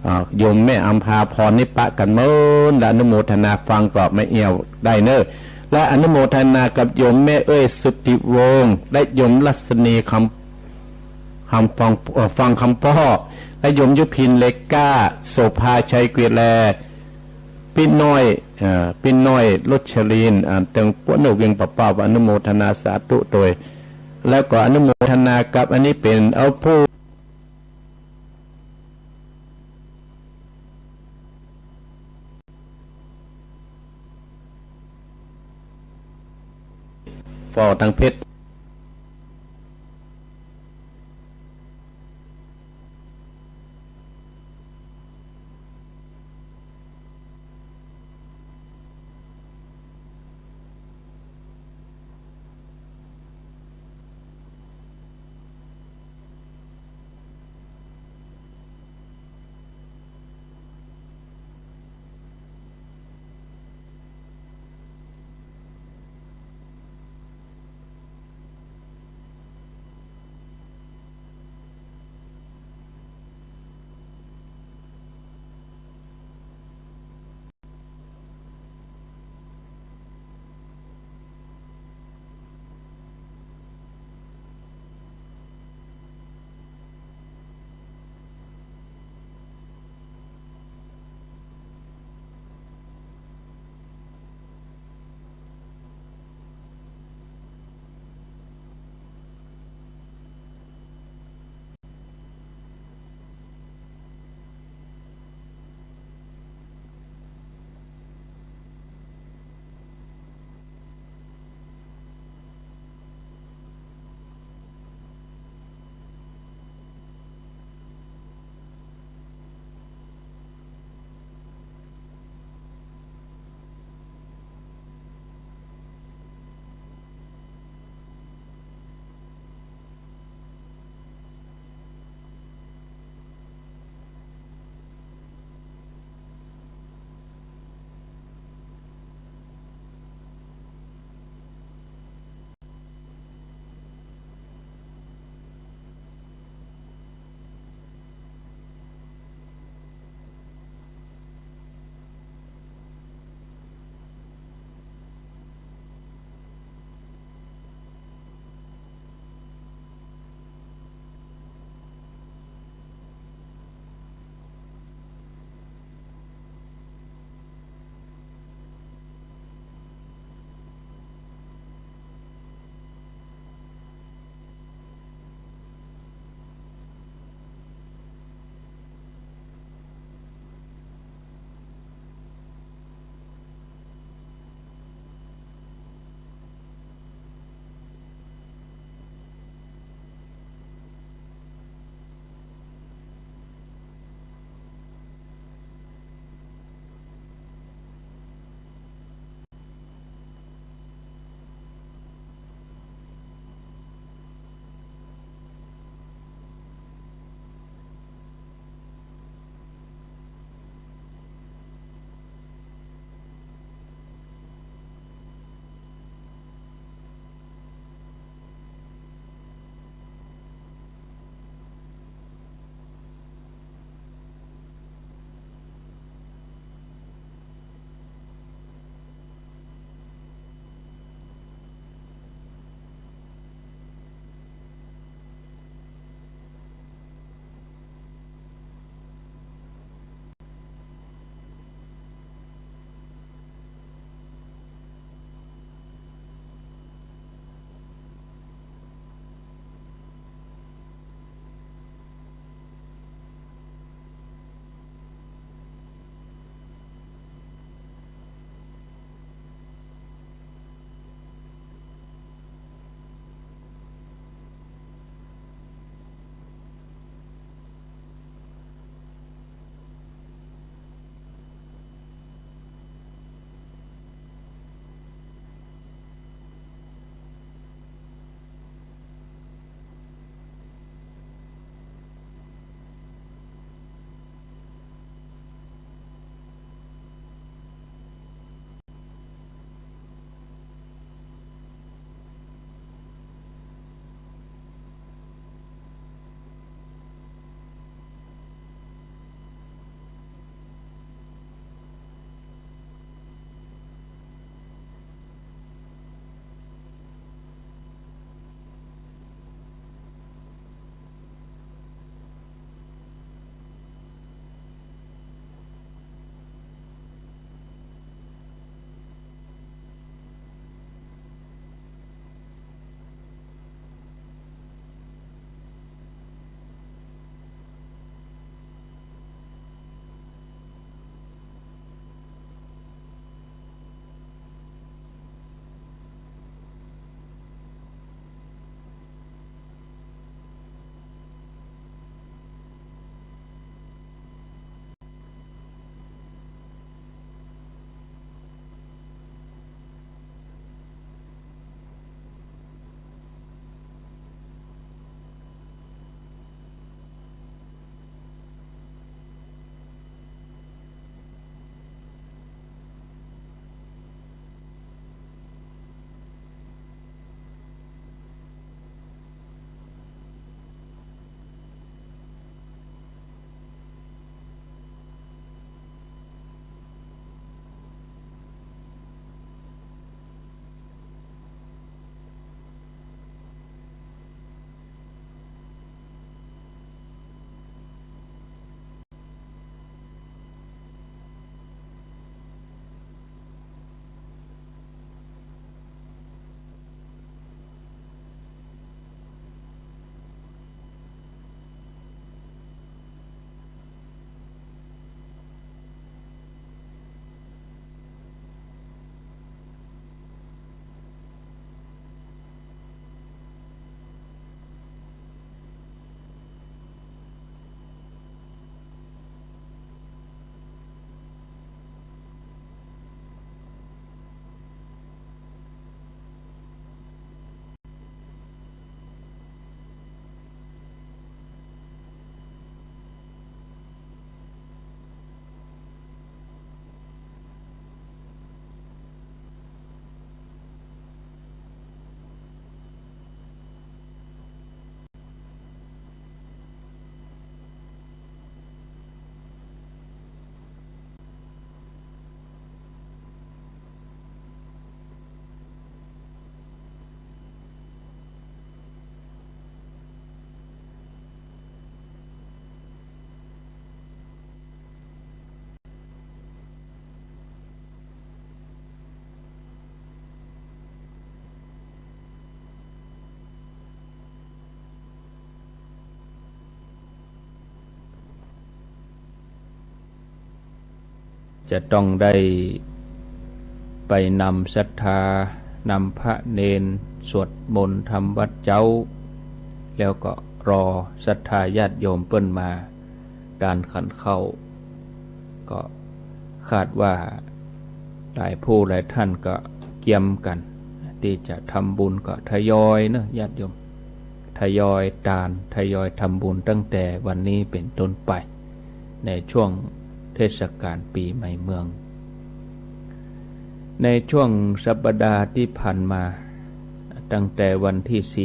อ่า โยมแม่อัมพาพรนี่ปะกั๋นเมิน และอนุโมทนาฟังก็แม่เอี่ยวได้เน่อ และอนุโมทนากับโยมแม่เอ้ย สุทธิวงศ์ และโยมรัศนีคำ คำฟอง เอ่อ ฟังคำป้อ และโยมยุพิน เลก้า โสภา ชัยกรีแล ปี้น้อย เอ่อ ปี้น้อย รจรินทร์ อ่า เติงป้อเน่อ เวียงป่าเป้า อนุโมทนาสาธุโตย แล้วก็อนุโมทนากับอันนี้เป๋น เอาผู้ ฝ่อตังเพชร จะต้องได้ไปนำศรัทธา นำพระเณรสวดมนต์ทำวัตรเจ๊า แล้วก็รอศรัทธาญาติโยมเปิ้นมาตานขันข้าว ก็คาดว่าหลายผู้หลายท่านก็เกียมกั๋นตี้จะทำบุญ ก็ทยอยเนาะญาติโยม ทยอยตาน ทยอยทำบุญตั้งแต่วันนี้เป๋นต้นไป ในช่วงเทศกาลปี๋ใหม่เมือง ในช่วงสัปดาห์ตี้ผ่านมา ตั้งแต่วันตี้สี่